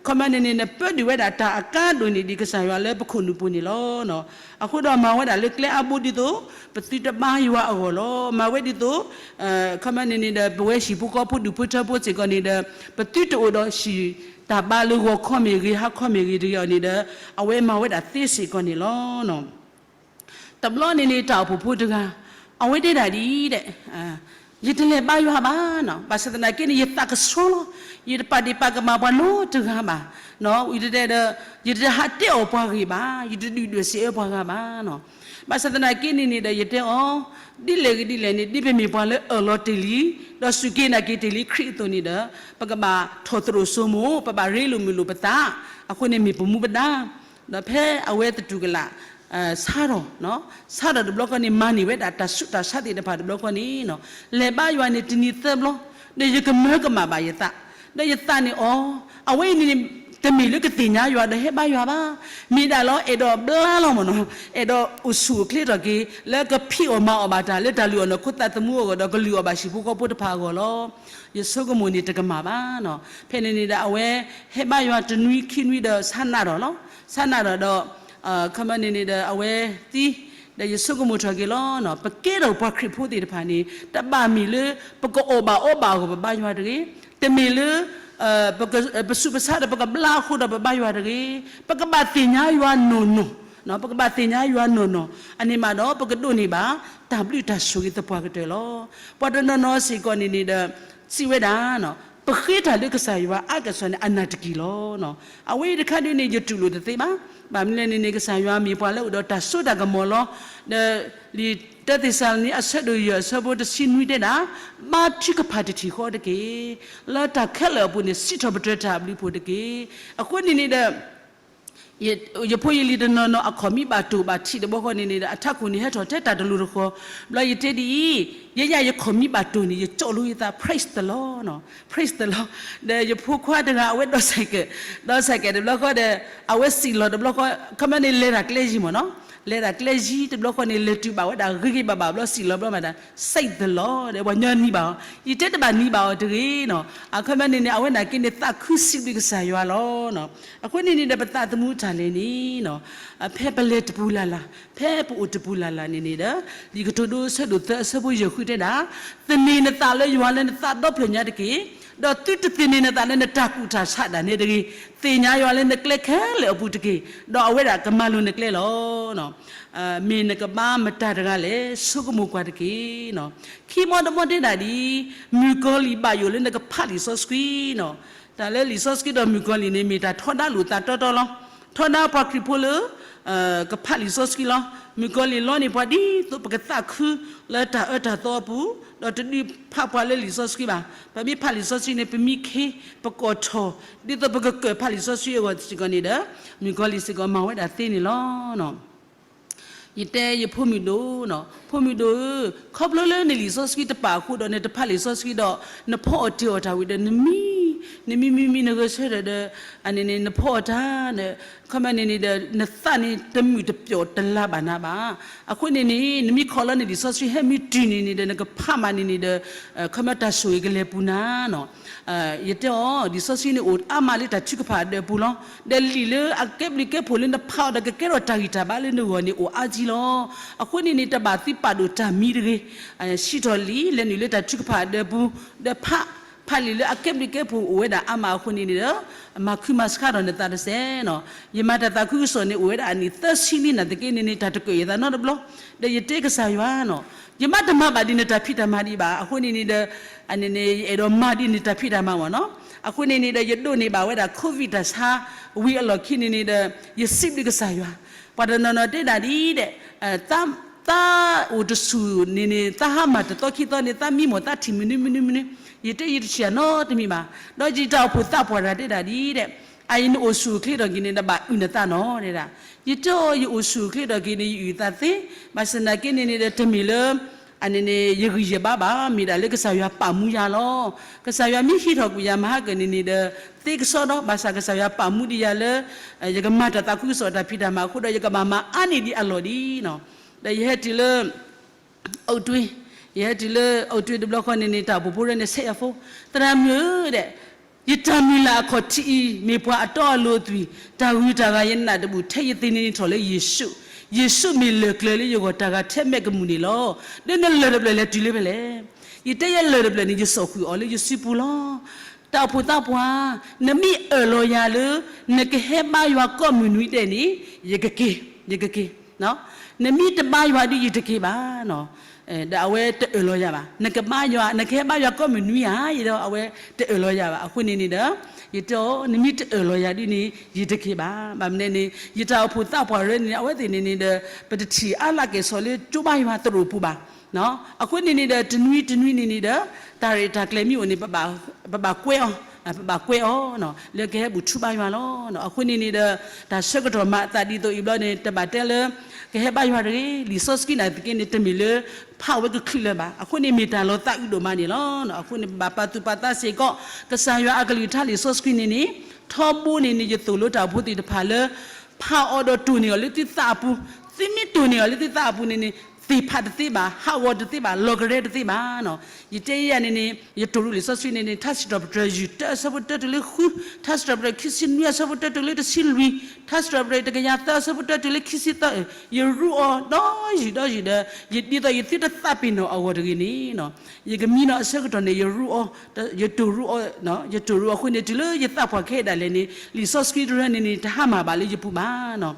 ခီမ့ၢ်န့ၣ်န့ၣ် ပၢဒုးဝဲဒၣ်တၢ်အကါဒိၣ်န့ၢ်ဒံးကစၢ်ယွၤလၢပခိၣ်နူာ်ပူၤန့ၣ်လီၤ. အဃိဒီးမၤဝဲဒၣ်လၢကျဲအါဘိဒ်သိး ပသုတဘါယွၤအဂီၢ်လီၤ. မၤဝဲဒ်သိး ခီမ့ၢ်န့ၣ်န့ၣ်ဒီး ပဝဲဟံၣ်ဖိဃီဖိဒူၣ်ဖိထၢဖိစ့ၢ်ကီးန့ၣ်ဒီး ပသုတအိၣ်ဒီးဟံၣ်တၢ်ဘါလၢဂီၤခီမ့ၢ်ဂ့ၤ ဟါခီမ့ၢ်ဂ့ၤတဂ့ၤအီၤန့ၣ်ဒီး အဝဲမၤဝဲဒၣ်သ့စ့ၢ်ကီးန့ၣ်လီၤ. တဘျီန့ၣ်န့ၣ် တၢ်အိၣ်ဖှိၣ်ဖိတဂၤ အဝဲတဲဒၣ်ဒ်အံၤ, ယတလဲၤဘါယွၤဘၣ်နီၤ, ဘၣ်ဆၣ်သနာ်က့န့ၣ် ယသးကဆှီလီၤ. ယတပာ်ဒ့ၣ်ပာ်ကမၣ်ပှၤနီတဂၤဘၣ်. ယတဟးတဲအီၣ်ပှၤဂ့ၢ်ဘၣ်, ယတဒုၣ်ဒွဲၣ်စံးအၢပှၤဂၤဘၣ်နီၤ. ဘၣ်ဆၣ်သနာ်က့န့ၣ်န့ၣ်ဒီး ယတဲအီၤ, ဒ်လဲၣ်ဂ့ၤဒ်လဲၣ်န့ၣ် ဒ်ပမ့ၢ်ပှၤလၢအၢၣ်လီၤတ့ၢ်လံ, ဒီးစူၢ်က့ၤနာ်က့ၤတ့ၢ်လံခရံာ်အသိးန့ၣ်ဒီး, ပကဘၣ်ထီၣ်သရိာ်စိမိၤ, ပဘၣ်ရ့လိာ်မုာ်လိာ်ပသး, အဃိန့ၣ်မ့ၢ်ပမူပဒါ, ဒီးဖဲအဝဲသတူၢ်ကလာ် ဆါထီၣ်, ဆါထီၣ်တဘျီဃီန့ၣ် မၤန့ၢ်ဝဲဒၣ်တၢ်ဆူးတၢ်ဆါသ့ၣ်တဖၣ်တဘျီဃီန့ၣ်, လဲၤဘါယွၤန့ၣ်တနံၤသၢဘျီ, ဒီးယကမၢကမၣ်ဘၣ်ယသး, ဒီးယသးန့ၣ်အီၤ, အဝဲအံၤန့ၣ် တမ့ၢ်လၢကသ့ၣ်ညါယွၤဒီးဟဲဘါယွၤဘၣ်, မ့ၢ်ဒၣ်လီၤ အဲၣ်ဒိးဘျါလီၤမ့ၢ်နီၤ, အဲၣ်ဒိးအိၣ်ဆူၣ်အိၣ်ချ့ထီၣ်က့ၤ လၢကဖံးအီၣ်မၤအီၣ်ဘၣ်တၢ်လၢတၢ်လုၢ်အီၣ်နီၢ်ခိသးသမူအဂီၢ် ဒီးကလုၢ်အီၣ်ဘၣ်ဟံၣ်ဖိဃီဖိတဖၣ်အဂီၢ်လီၤ. ယဆိကမိၣ်န့ၣ်တကမၣ်ဘၣ်နီၤ. ဖဲန့ၣ်န့ၣ်ဒီး အဝဲဟဲဘါယွၤတနွံခံနွံဒီးဆါနးထီၣ်လီၤ. ဆါနးထီၣ်ဒီး ခီမီန့ၣ်န့ၣ်ဒီး အဝဲသံ, ဒီးယဆိကမိၣ်ထီၣ်က့ၤလီၤ. ပကဲထီၣ်ပှၤခရံာ်ဖိသ့ၣ်တဖၣ်န့ၣ် တဘၣ်မ့ၢ်လၢ ပကအီၣ်ဘၣ်အီဘၣ်အဂီၢ် ပဘါယွၤတဂ့ၤ, တမ့ၢ်လၢ ပက, ပဆူးပဆါဒီးပကဘျါအဃိဒီးပဘါယွၤတဂ့ၤ, ပကဘၣ်သ့ၣ်ညါယွၤနီၢ်နီၢ်, ပကဘၣ်သ့ၣ်ညါယွၤနီၢ်နီၢ်, အန့ၣ်မးဒီး ပကဒိးန့ၢ်ဘၣ် တၢ်ဘျုးတၢ်ဆိၣ်ဂ့ၤသပှၢ်ကတၢၢ်လီၤ. ပှၤတနီၤနီၤစ့ၢ်ကီးန့ၣ်န့ၣ်ဒီး စံးဝဲဒၣ် ပဃ့တၢ်လၢကစၢ်ယွၤအါကစီၣ်န့ၣ် အနၢ်တက့ၢ်လီၤ. အဝဲအံၤတခါဒ်န့ၣ် ယတူၢ်လိာ်တသ့ဘၣ်. ဘၣ်မနုၤလဲၣ်န့ၣ်န့ၣ် ကစၢ်ယွၤမ့ၢ်ပှၤလၢအိၣ်ဒီးတၢ်စိတၢ်ကမီၤလီၤ. ဒီးလံာ်တၢသ့းစၤလနံ အဆၢဒိၣ်ယဲၢ် အဆၢဖိတဆံနွံတဲဒၣ်, ဘါထုကဖၣ်တထံၣ်ဃီတက့ၢ်. လၢတၢ်ခဲလၢာ်အပူၤန့ၣ် စံးထီၣ်ပတြၢၤတၢ်အဘျုးအဖှိၣ်တက့ၢ်. အဃိန့ၣ်န့ၣ်ဒီး ယဖိယလံၤတနီၤနီၤ အခီၣ်မံဘၣ်တိၢ်ဘၣ်ထံးတဘျီဃီန့ၣ်န့ၣ်ဒီး အထးခိၣ်န့ၣ်ဟဲထီၣ်ထဲတၢ်တလိၤတဃီၤ, ဘျီယတဲဒ်အံၤ, ယဲယၤယခီၣ်မံဘၣ်တိၢ်န့ၣ် ယကၠီၣ်လိယသး praise the Lord, praise the Lord. ဒီးယဖိခွါတဂၤ အဝဲဒိး cycle, ဒိး cycle တဘျီဃီဒီး အဝဲစံၣ်လီၤတဘျီဃီ, ခီမီန့ၣ် လဲၤတၢ်ကျဲယံၤမ့ၢ်နီၤ, လဲၤတၢ်ကျဲယံၤတဘျီဃီန့ၣ် လဲၤတုၤဘၣ်ဝဲဒၣ်ဂ့ၤဂ့ၤဘၣ်ဘၣ်ဘျီ စံၣ်လီၤဘျီမးတၢ် စံၣ်သလီၤဒီး ပှၤညီနံၤဘၣ်အီၤ, ယတဲတဘၣ်နံၤဘၣ်အီၤတဂ့ၤနီၤ. အခီမီန့ၣ်န့ၣ် အဝဲနာ်က့န့ၣ် သးခုစံးဘျုးကစၢ်ယွၤလီၤ. အဃိန့ၣ်န့ၣ်ဒီး ပသးသမူတၢ်လဲၣ်န့ၣ် ဖဲပလဲၤတပူၤလၢ်လၢ်, ဖဲပအိၣ်တပူၤလၢ်လၢ်န့ၣ်န့ၣ်ဒီး လံာ်ကတိၤဒိ အဆၢဒိၣ်သၢ အဆၢဖိယဲၢ်ဃုတဲဒၣ်, သန့ၤနသးလၢယွၤလၢနသးဒီဖျၢၣ်ညါတက့ၢ်, ဒီးသုတသန့ၤနသးလၢနတၢ်ကူၣ်တၢ်ဆးဒၣ်နဲတဂ့ၤ, သ့ၣ်ညါယွၤလၢနကျဲခဲလၢာ်အပူၤတက့ၢ်, ဒီးအဝဲဒၣ်ကမၤလိၤနကျဲလီၤ. မ့ၢ်နကဘါမတၤတဂၤလဲၣ်, ဆိကမိၣ်ကွၢ်တက့ၢ်. ခံဘီတဘီတဲဒၣ်ဒ်, မုၣ်ကီၤလံၢ်ဘၣ်ယိၣ်လၢနကဖးလံာ်စီဆှံနီၤ. တၢ်လၢလံာ်စီဆှံဒီးမုၣ်ကီၤလံၢ်န့ၣ် မ့ၢ်တၢ်ထီဒါလိာ်သးတီတီလီၤ. ထီဒါပှၤခရံာ်ဖိလၢ ကဖးလံာ်စီဆှံလီၤ. မုၣ်ကီၤလံၢ်လီန့ၢ်ပှၤဒ်သိးပကသးခုလၢတၢ်အၢတၢ်သီအပူၤ, ဒီးတဒုးဖးပှၤလၢလံာ်စီဆှံဘၣ်. ပမ့ၢ်ဖးလံာ်စီဆှံန့ၣ် ပမံခ့ ပကိးထီၣ် ဒ်သိးပကကၢၣ်ဖးလံာ်စီဆှံအဂီၢ်စ့ၢ်ကီးန့ၣ်ဒီး မုၣ်ကီၤလံၢ်စ့ၢ်ကီးမၤဝဲဒၣ်သ့န့ၣ်လီၤ. ယတဲယဖိမုၣ်ဒိၣ်, ဖိမုၣ်ဒိၣ်ဧၢ, ခီဖျိလၢနလံာ်စီဆှံတပာ်အဃိဒီး နတဖးလံာ်စီဆှံဒီး နဖီအီၣ်တ့ၢ်အီၣ်တၢ်ဝံၤဒီး နမံ, နမံမံမံနဂဲၤဆၢထၢၣ်ဒီး အန့ၣ်န့ၣ် နဖီအီၣ်တၢ်ဒီး ခီမီန့ၣ်န့ၣ်ဒီး နသးန့ၣ်တမုာ်တပျီၣ်တလၤဘၣ်နၤဘၣ်. အဃိန့ၣ်န့ၣ် နမ့ၢ်ခိးလီၤန့ၣ် လံာ်စီဆှံဟဲမ့ၢ်တုၤန့ၣ်န့ၣ်ဒီး နကဖးမးန့ၣ်န့ၣ်ဒီး ခီမီတၢ်ဆိၣ်ဂ့ၤကလဲၤပူၤနၤနီၤ. ယတဲအီၤ လံာ်စီဆှံန့ၣ်အိၣ်အါမးလၢတၢ်ထုကဖၣ်အဒၢးပူၤလီၤ. ဒီးလံာ်လၢအကဲဘျုးကဲဖှိၣ်လၢနဖးအီၤဒီးကကဲထီၣ်တၢ်ဂံၢ်တၢ်ဘါလၢနဂီၢ်န့ၣ်အိၣ်အါကံလီၤ. အဃိန့ၣ်န့ၣ် တဘၣ်သုပာ်ဒိၣ်တၢ်မံတဂ့ၤ. စံးထီၣ်လံ လဲၤနုာ်လၢတၢ်ထုကဖၣ်အဒၢးပူၤ ဒီးဖး, ဖးလံာ်လၢအကဲဘျုးကဲဖှိၣ်အိၣ်ဝဲဒၣ်အါမးအဃိန့ၣ်န့ၣ်ဒီး မၤခုမၤစခါထီၣ်နသးတစဲးနီၤ. ယမၤတၢ်သးခုကစီၣ်န့ၣ် အိၣ်ဝဲဒၣ်အနံၣ်သၢဆံလံနာ်သက့န့ၣ်န့ၣ် တၢ်တကၢၣ်ယသးနီတဘျီ, ဒီးယတဲကစၢ်ယွၤနီၤ, ယမ့ၢ်တမၤဘၣ်ဒ်နတၢ်ဖံးတၢ်မၤဒံးဘၣ် အဃိန့ၣ်န့ၣ်ဒီး အန့ၣ်န့ၣ် ယအဲၣ်ဒိးမၤဒ်နတၢ်ဖံးတၢ်မၤမ့ၢ်နီၤ. အဃိန့ၣ်န့ၣ်ဒီး ယဒိးန့ၢ်ဘၣ်ဝဲဒၣ် COVID တၢ်ဆါဝံၤအလီၢ်ခံန့ၣ်န့ၣ်ဒီး ယစံးဘျုးကစၢ်ယွၤ. ပှၤတနီၤနီၤတဲဒၣ်ဒ်ဒီး သး, သးအိၣ်တဆူၣ်န့ၣ်န့ၣ် သးဟါမၢ်တသီခံသီန့ၣ် သးမံမီၢ်သးထံၣ်မနုၤမနုၤမနုၤ, ယတဲယတထံၣ်အနီတမံၤဘၣ်. ဒီးယတၢ်အိၣ်ဖှိၣ်သးပှၢ်တဂၤတဲဒၣ်ဒ်ဒီး အအံၤနအိၣ်ဆူၣ်အိၣ်ချ့ထီၣ်က့ၤန့ၣ် နဘၣ်အုၣ်နသးနီၤတဲဒၣ်. ယတဲအီၤ ယအိၣ်ဆူၣ်အိၣ်ချ့ထီၣ်က့ၤန့ၣ် ယအုၣ်သးသ့, ဘၣ်ဆၣ်သနာ်က့န့ၣ်န့ၣ်ဒီး တမ့ၢ်လၢ အန့ၣ်န့ၣ် ယဂံၢ်ယဘါဘၣ်, မ့ၢ်ဒၣ်လၢကစၢ်ယွၤပာ်မူယၤလီၤ. ကစၢ်ယွၤမ့ၢ်ဟံးထီၣ်ကွံာ်ယၤမဟါကၢၣ်န့ၣ်န့ၣ်ဒီး သ့ကစီဒီး ဘၣ်ဆၣ်ကစၢ်ယွၤပာ်မူဒံးယၤလၢ ယကမၤတၢ်သးခုကစီၣ်တၢ်ဖံးတၢ်မၤအဃိဒီး ယကဘၣ်မၤအါန့ၢ်ဒံးအလီၢ်ဒံးနီၤ. ဒီးယဟဲတုၤလၢ အုတ်တွင်း, ယဟဲတုၤလၢ အုတ်တွင်း တဘျီဃီန့ၣ်န့ၣ် တၢ်အိၣ်ဖှိၣ်ဖိရဲန့ၣ် ဆဲးယၤဖိ, သရၣ်မုၣ်ဧၢဒီး ယတၢ်မုၢ်လၢ်အခီၣ်ထံးအံၤ မ့ၢ်ပှၤအတီအလိၤအသွံၣ်, တၢ်ဂုၤတၢ်ဂၤယနာ်တဘူၣ် ထဲယသ့န့ၢ်ထီၣ်လၢယ့ၣ်ၡူး, ယ့ၣ်ၡူးမ့ၢ်လၢၢ်ကျၢၤလၢယဂီၢ်တၢ်ဂၤထဲမဲာ်ကမူၣ်န့ၣ်လီၤ. ဒီးနလၢၢ်တဖျၢၣ်လဲၤတုၤလၢဖဲလဲၣ်. ယတဲယလၢၢ်တဖျၢၣ်န့ၣ် ယစိာ်ဃုာ်အီၤလၢယစုပူၤလီၤ. တၢ်အိၣ်ဖှိၣ်သးပှၢ်, နမ့ၢ်အၢၣ်လီၤယၤလၢ နကဟဲဘါယွၤကိးမုၢ်နွံဒဲးန့ၣ် ယကက့ၤ, ယကက့ၤ. နမ့ၢ်တဘါယွၤဒီးယတက့ၤဘၣ်နီၤ. ဒီးအဝဲတအၢၣ်လီၤယၤဘၣ်. နကဘါယွၤ, နကဟဲဘါယွၤကိးမုၢ်နွံဧါ, ယဒီးအဝဲတအၢၣ်လီၤယၤဘၣ်. အဃိန့ၣ်န့ၣ်ဒီး ယတဲအီၤ နမ့ၢ်တအၢၣ်လီၤယၤဒ်န့ၣ် ယတက့ၤဘၣ်. ဘၣ်မနုၤန့ၣ် ယတၢ်အိၣ်ဖှိၣ်သးပှၢ်ရၢန့ၣ် အဝဲသ့ၣ်န့ၣ်န့ၣ်ဒီး ပတထံၣ်အါလၢကဲၣ်ဆိးလၢကၠိဘါယွၤသရိာ်ပူၤဘၣ်. အဃိန့ၣ်န့ၣ်ဒီး တနွံတနွံန့ၣ်န့ၣ်ဒီး တၢ်ရဲၣ်တၢ်ကျဲၤမ့ၢ်အိၣ်န့ၣ် ပဘၣ်ကွဲအီၤ, ပဘၣ်ကွဲအီၤ လၢကဟဲဘူၣ်ထူဘါယွၤလီၤ. အဃိန့ၣ်န့ၣ်ဒီး တၢ်ဆၢကတီၢ်မၤအသးဒ်သိးအံၤဘျီန့ၣ် တဘၣ်တဲလၢ ကဟဲဘါယွၤတဂ့ၤ, လံာ်စီဆှံနာ်သက့န့ၣ် တမ့ၢ်လၢ ဖးဝဲကချုးလၢၤဘၣ်. အဃိန့ၣ်မ့ၢ်တၢ်လီၤသးအုးဒိၣ်မးန့ၣ်လီၤ. အဃိန့ၣ် ပဘၣ်ပာ်သူၣ်ပာ်သးစ့ၢ်ကီး ကစၢ်ယွၤအကလုၢ်ကထါလံာ်စီဆှံန့ၣ်န့ၣ် ထီဘိန့ၣ်န့ၣ် ယသိၣ်လိတၢ်အိၣ်ဖှိၣ်သ့ၣ်တဖၣ်လၢ ဖးအီၤဒီးတိၢ်န့ၢ်အီၤလၢသုသးအပူၤ, သုမ့ၢ်တိၢ်န့ၢ်အီၤလၢသုသးအပူၤန့ၣ်န့ၣ် သ့ၣ်ဖးတသ့ဘၣ်, ဟးဂီၤတသ့ဘၣ်, လီၤကရဲတသ့ဘၣ်. ယတဲယဲယၤန့ၣ်န့ၣ် ယတိၢ်ရူၢ်လံာ်စီဆှံန့ၣ်န့ၣ် ထါစံးထီၣ်ပတြၢၤယုၢ်တၢအဆၢဖိတၢတုၤလၢဃု, ထါစံးထီၣ်ပတြၢၤခံဆံနွံအဆၢဖိတၢတုၤလၢတဆံလွံၢ်, ထါစံးထီၣ်ပတြၢၤတကယၤသၢအဆၢဖိတၢတုၤလၢခံဆံသၢ, ယရူးအီၤဒီးယုၢ်ဒီးယုၢ်ဒီး ယဒ်သိးယသုတသးပ့ၤနီၣ်အဂီၢ်တဂ့ၤန့ၣ် ယကမံနီၤအဆၢကတီၢ်န့ၣ် ယရူးအီၤ, ယတိၢ်ရူးအီၤ, ယတိၢ်ရူးအဃိန့ၣ် တုၤလၢယသးပှၢ်ခဲအံၤဒၣ်လဲာ်န့ၣ် လံာ်စီဆှံတရၢန့ၣ်န့ၣ် တဟါမၢ်ဘၣ်လၢယပူၤဘၣ်နီၤ.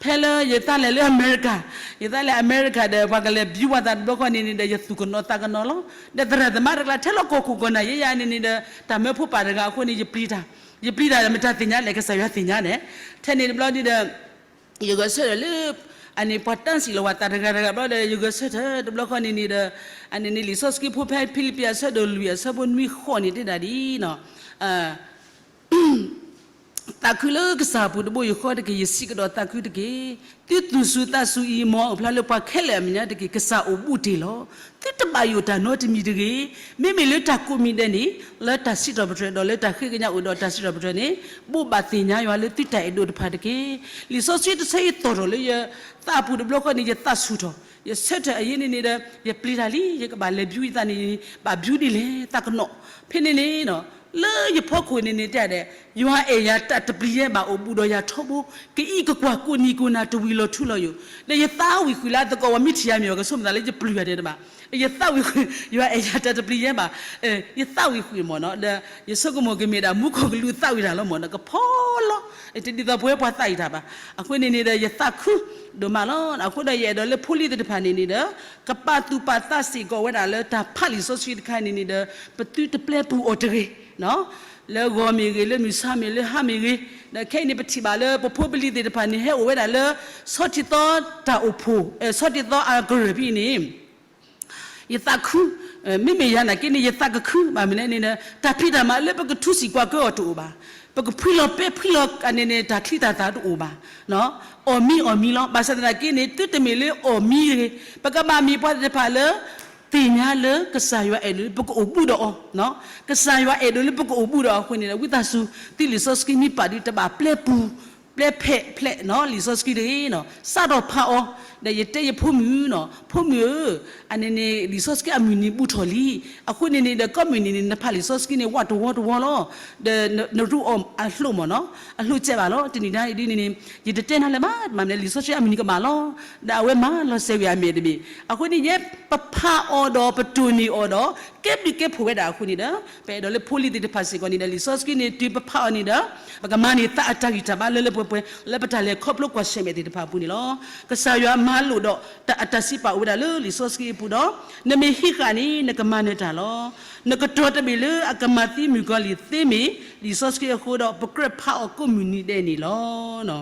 ဖဲလၢယသးလဲၤလၢအမဲရကၤ, ယသးလဲၤအမဲရကၤဒီး ပှၤကလဲၤဘျုးဝဲသးတဘျီဃီန့ၣ်န့ၣ်ဒီး ယသူၣ်ကနိးသးကနိးလီၤ. ဒီးသရၣ်သမါတကျါ ထဲလီၤကီၢ်ခိၣ်ကီၢ်နၢ်ယဲယၤန့ၣ်န့ၣ်ဒီး တၢ်မၢဖိပၢ်တဂၤအဃိန့ၣ် ယပျံၤတၢ်, ယပျံၤတၢ်ဒီး မတၤသ့ၣ်ညါလဲၣ်, ကစၢ်ယွၤသ့ၣ်ညါန့ၣ်, ထဲန့ၣ်တဘျီန့ၣ်ဒီး ယဂဲၤဆၢထၢၣ်လၢ အန့ၣ်ပှၤတၢ်စံၣ်လီၤဝဲသးတဂၤတဂၤဘျီဒီး ယဂဲၤဆၢထၢၣ်တဘျီဃီန့ၣ်န့ၣ်ဒီး အန့ၣ်န့ၣ်လံာ်စီဆှံဖိဖဲဖံလံးပံၤအဆၢဒိၣ်လွံၢ်အဆၢဖိနွံဃိးန့ၣ်တဲဒၣ်ဒ်နီၤ သးခုလၢကစၢ်အပူၤတဘိယူၢ်ဃီတက့ၢ်, ယစံးကဒီးသးခုတက့ၢ်. သုသူၣ်စူၤသးစူၤအံၤ မ်အအိၣ်ဖျါလၢပှၤခဲလၢာ်အမဲာ်ညါတက့ၢ်, ကစၢ်အိၣ်ဘူးတ့ၢ်လီၤ. သုတဘၣ်ယိၣ်တၢ်နီတမံၤတဂ့ၤ. မ့မ့ၢ်လၢတၢ်ကိးမံၤဒဲးန့ၣ် လၢတၢ်စံးထီၣ်ပတြၢၤဒီးလၢတၢ်ဃ့ကညးအိၣ်ဒီးတၢ်စံးထီၣ်ပတြၢၤန့ၣ် ဘိးဘၣ်သ့ၣ်ညါယွၤလၢသုတၢ်အဲၣ်ဒိးတဖၣ်တက့ၢ်. လံာ်စီဆှံတဆၢအံၤသီၣ်ထီၣ်လၢယသးပူၤတဘျီဃီန့ၣ် ယသးဆူၣ်ထီၣ်, ယဆၢထၢၣ်အယဲန့ၣ်န့ၣ်ဒီး ယပျံၤတၢ်လံ, ယကဘၣ်လဲၤဘျုးယသးန့ၣ် ဘၣ်ဘျုးဒ်လဲၣ် သးကနိး. ဖဲန့ၣ်န့ၣ် လၢယဖီခိၣ်န့ၣ်န့ၣ်တဲဒဲး ယွၤအဲၣ်ယၤတၢ်တပျံၤယဲဘၣ်, အိၣ်ဘူးဒီးယၤထီဘိ, ကအံးကကွၢ်ကိးနံၤကိးနၤ တဝံၤလီၤထူလီၤယိာ်, ဒီးယသးဝံၣ်ဃုာ်လၢအသကိး ပှၤမ့ၢ်ထံၣ်ယၤမ့ၢ်အီၤ ကဆိကမိၣ်သးလၢယပျုၤယၤတဲတဘၣ်, ယသးဝံၣ်ဃုာ်, ယွၤအဲၣ်ယၤတၢ်တပျံၤယဲဘၣ်, ယသးဝံၣ်ဃုာ်မ့ၢ်နီၤ, ဒီးယဆိကမိၣ်ကမ့ၢ်ဒၣ်မူခိၣ်ကလူးသးဝံၣ်တၢ်လီၤမ့ၢ်နီၤ, ကဖီလီၤ, တဒ်သိးပဝဲပှၤသးဝံၣ်တၢ်ဘၣ်. အဃိန့ၣ်န့ၣ်ဒီး ယသးခုဒိၣ်မးလီၤ. အဃိဒီးယအဲၣ်ဒိးလၢဖိလံၤသ့ၣ်တဖၣ်န့ၣ်န့ၣ်ဒီး ကပာ်သူၣ်ပာ်သးစ့ၢ်ကီးဝဲဒၣ်လၢတၢ်ဖးလံာ်စီဆှံတခါန့ၣ်န့ၣ်ဒီး ပသုတပျဲပူၤအီၤတဂ့ၤ လၢဂီၤမ့ၢ်ဂ့ၤ, လၢမုၢ်ဆါမ့ၢ်, လၢဟါမ့ၢ်ဂ့ၤ, ဒီးခဲအံၤန့ၣ် ပထံၣ်ဘၣ်လၢပဖိပလံၤသ့ၣ်တဖၣ်န့ၣ် ဟဲအိၣ်ဝဲဒၣ်လၢ ဆီထံသီတၢ်အိၣ်ဖှိၣ်, ဆီထံသီအကရၢၢ်ဖဲအံၤန့ၣ် ယသးခု, မ့မ့ၢ်ယၤနာ်က့န့ၣ် ယသးကခု, ဘၣ်မနုၤလဲၣ်န့ၣ်ဒီး တၢ်ဖံးတၢ်မၤလၢပကထူစံၣ်ကွၢ်ကၢအီၤတအိၣ်ဘၣ်, ပကဖှံလီၤပဲဖှံလီၤအန့ၣ်န့ၣ် တၢ်ချံတၢ်သၣ်တအိၣ်ဘၣ်. အီၣ်မံအီၣ်မံလီၤ. ဘၣ်ဆၣ်သနာ်က့န့ၣ် သုတမ့ၢ်လၢအီၣ်မံတဂ့ၤ, ပကဘၣ်မ့ၢ်ပှၤသ့ၣ်တဖၣ်လၢ သ့ၣ်ညါလၢကစၢ်ယွၤအဲၣ်ဒိးလၢပကအိၣ်ဘူးဒီးအီၤ, ကစၢ်ယွၤအဲၣ်ဒိးလၢပကအိၣ်ဘူးဒီးအီၤအဃိန့ၣ်ဒီး ဝံသးစူၤ သုလံာ်စီဆှံမ့ၢ်ပာ်ဒုး တဘၣ်ပျဲပူၤ ပျဲဖဲးဖျဲးနီၤ လံာ်စီဆှံတဂ့ၤနီၤ စးထီၣ်ဖးအီၤ, ဒီးယတဲယဖိမုၣ်နီၤ ဖိမုၣ်ဧၢ, အန့ၣ်န့ၣ် လံာ်စီဆှံအမုၢ်နံၤဘူးထီၣ်လံ, အဃိန့ၣ်န့ၣ်ဒီး ကိးမုၢ်နံၤန့ၣ် နဖးလံာ်စီဆှံန့ၣ် ဝးတဝီတဝီလီၤ, ဒီးနရူးအီၤအလိၣ်မ့ၢ်နီၤ အလိၣ်ကဲဘၣ်လီၤ. တနံၤဒၣ်အံၤဒ်န့ၣ်န့ၣ် ယတတဲနၤလၢၤဘၣ် မ့ၢ်လံာ်စီဆှံအမုၢ်နံၤကဘၣ်လီၤ, ဒီးအဝဲမၤလီၤစဲးဝံၤအမဲာ်တဘ့ၣ်, အဃိန့ၣ်ယဲ ပဖးအီၤဒီးပတိၢ်န့ၢ်အီၤဒီး ကဲဘျုးကဲဖှိၣ်ဝဲဒၣ်အဃိန့ၣ်ဒီး ပအဲၣ်ဒိးလၢဖိလံၤသ့ၣ်တဖၣ်စ့ၢ်ကီးန့ၣ်ဒီး လံာ်စီဆှံန့ၣ် တုၤပဖးအီၤန့ၣ်ဒီး ပကမၤန့ၢ်သးအတၢ်ဂံၢ်တၢ်ဘါလၢလၢပှဲၤပှဲၤ လၢပတၢ်လဲၤခီဖျိကွၢ်ဆၢၣ်မဲာ်သ့ၣ်တဖၣ်အပူၤန့ၣ်လီၤ. ကစၢ်ယွၤမၤလိာ်ဒီးအတၢ်စံးပာ်အိၣ်ဝဲဒၣ်လၢလံာ်စီဆှံအပူၤဒီး နမ့ၢ်ဟံးဃာ်န့ၣ် နကမၤနၢၤတၢ်လီၤ. နကတီၤတဘ့ၣ်လၢအကမၤသံမုၣ်ကီၤလံၢ်သ့မ့ၢ် လံာ်စီဆှံအဃိဒီး ပကြၢးဖးအီၤကိးမုၢ်နံၤဒဲးန့ၣ်လီၤ.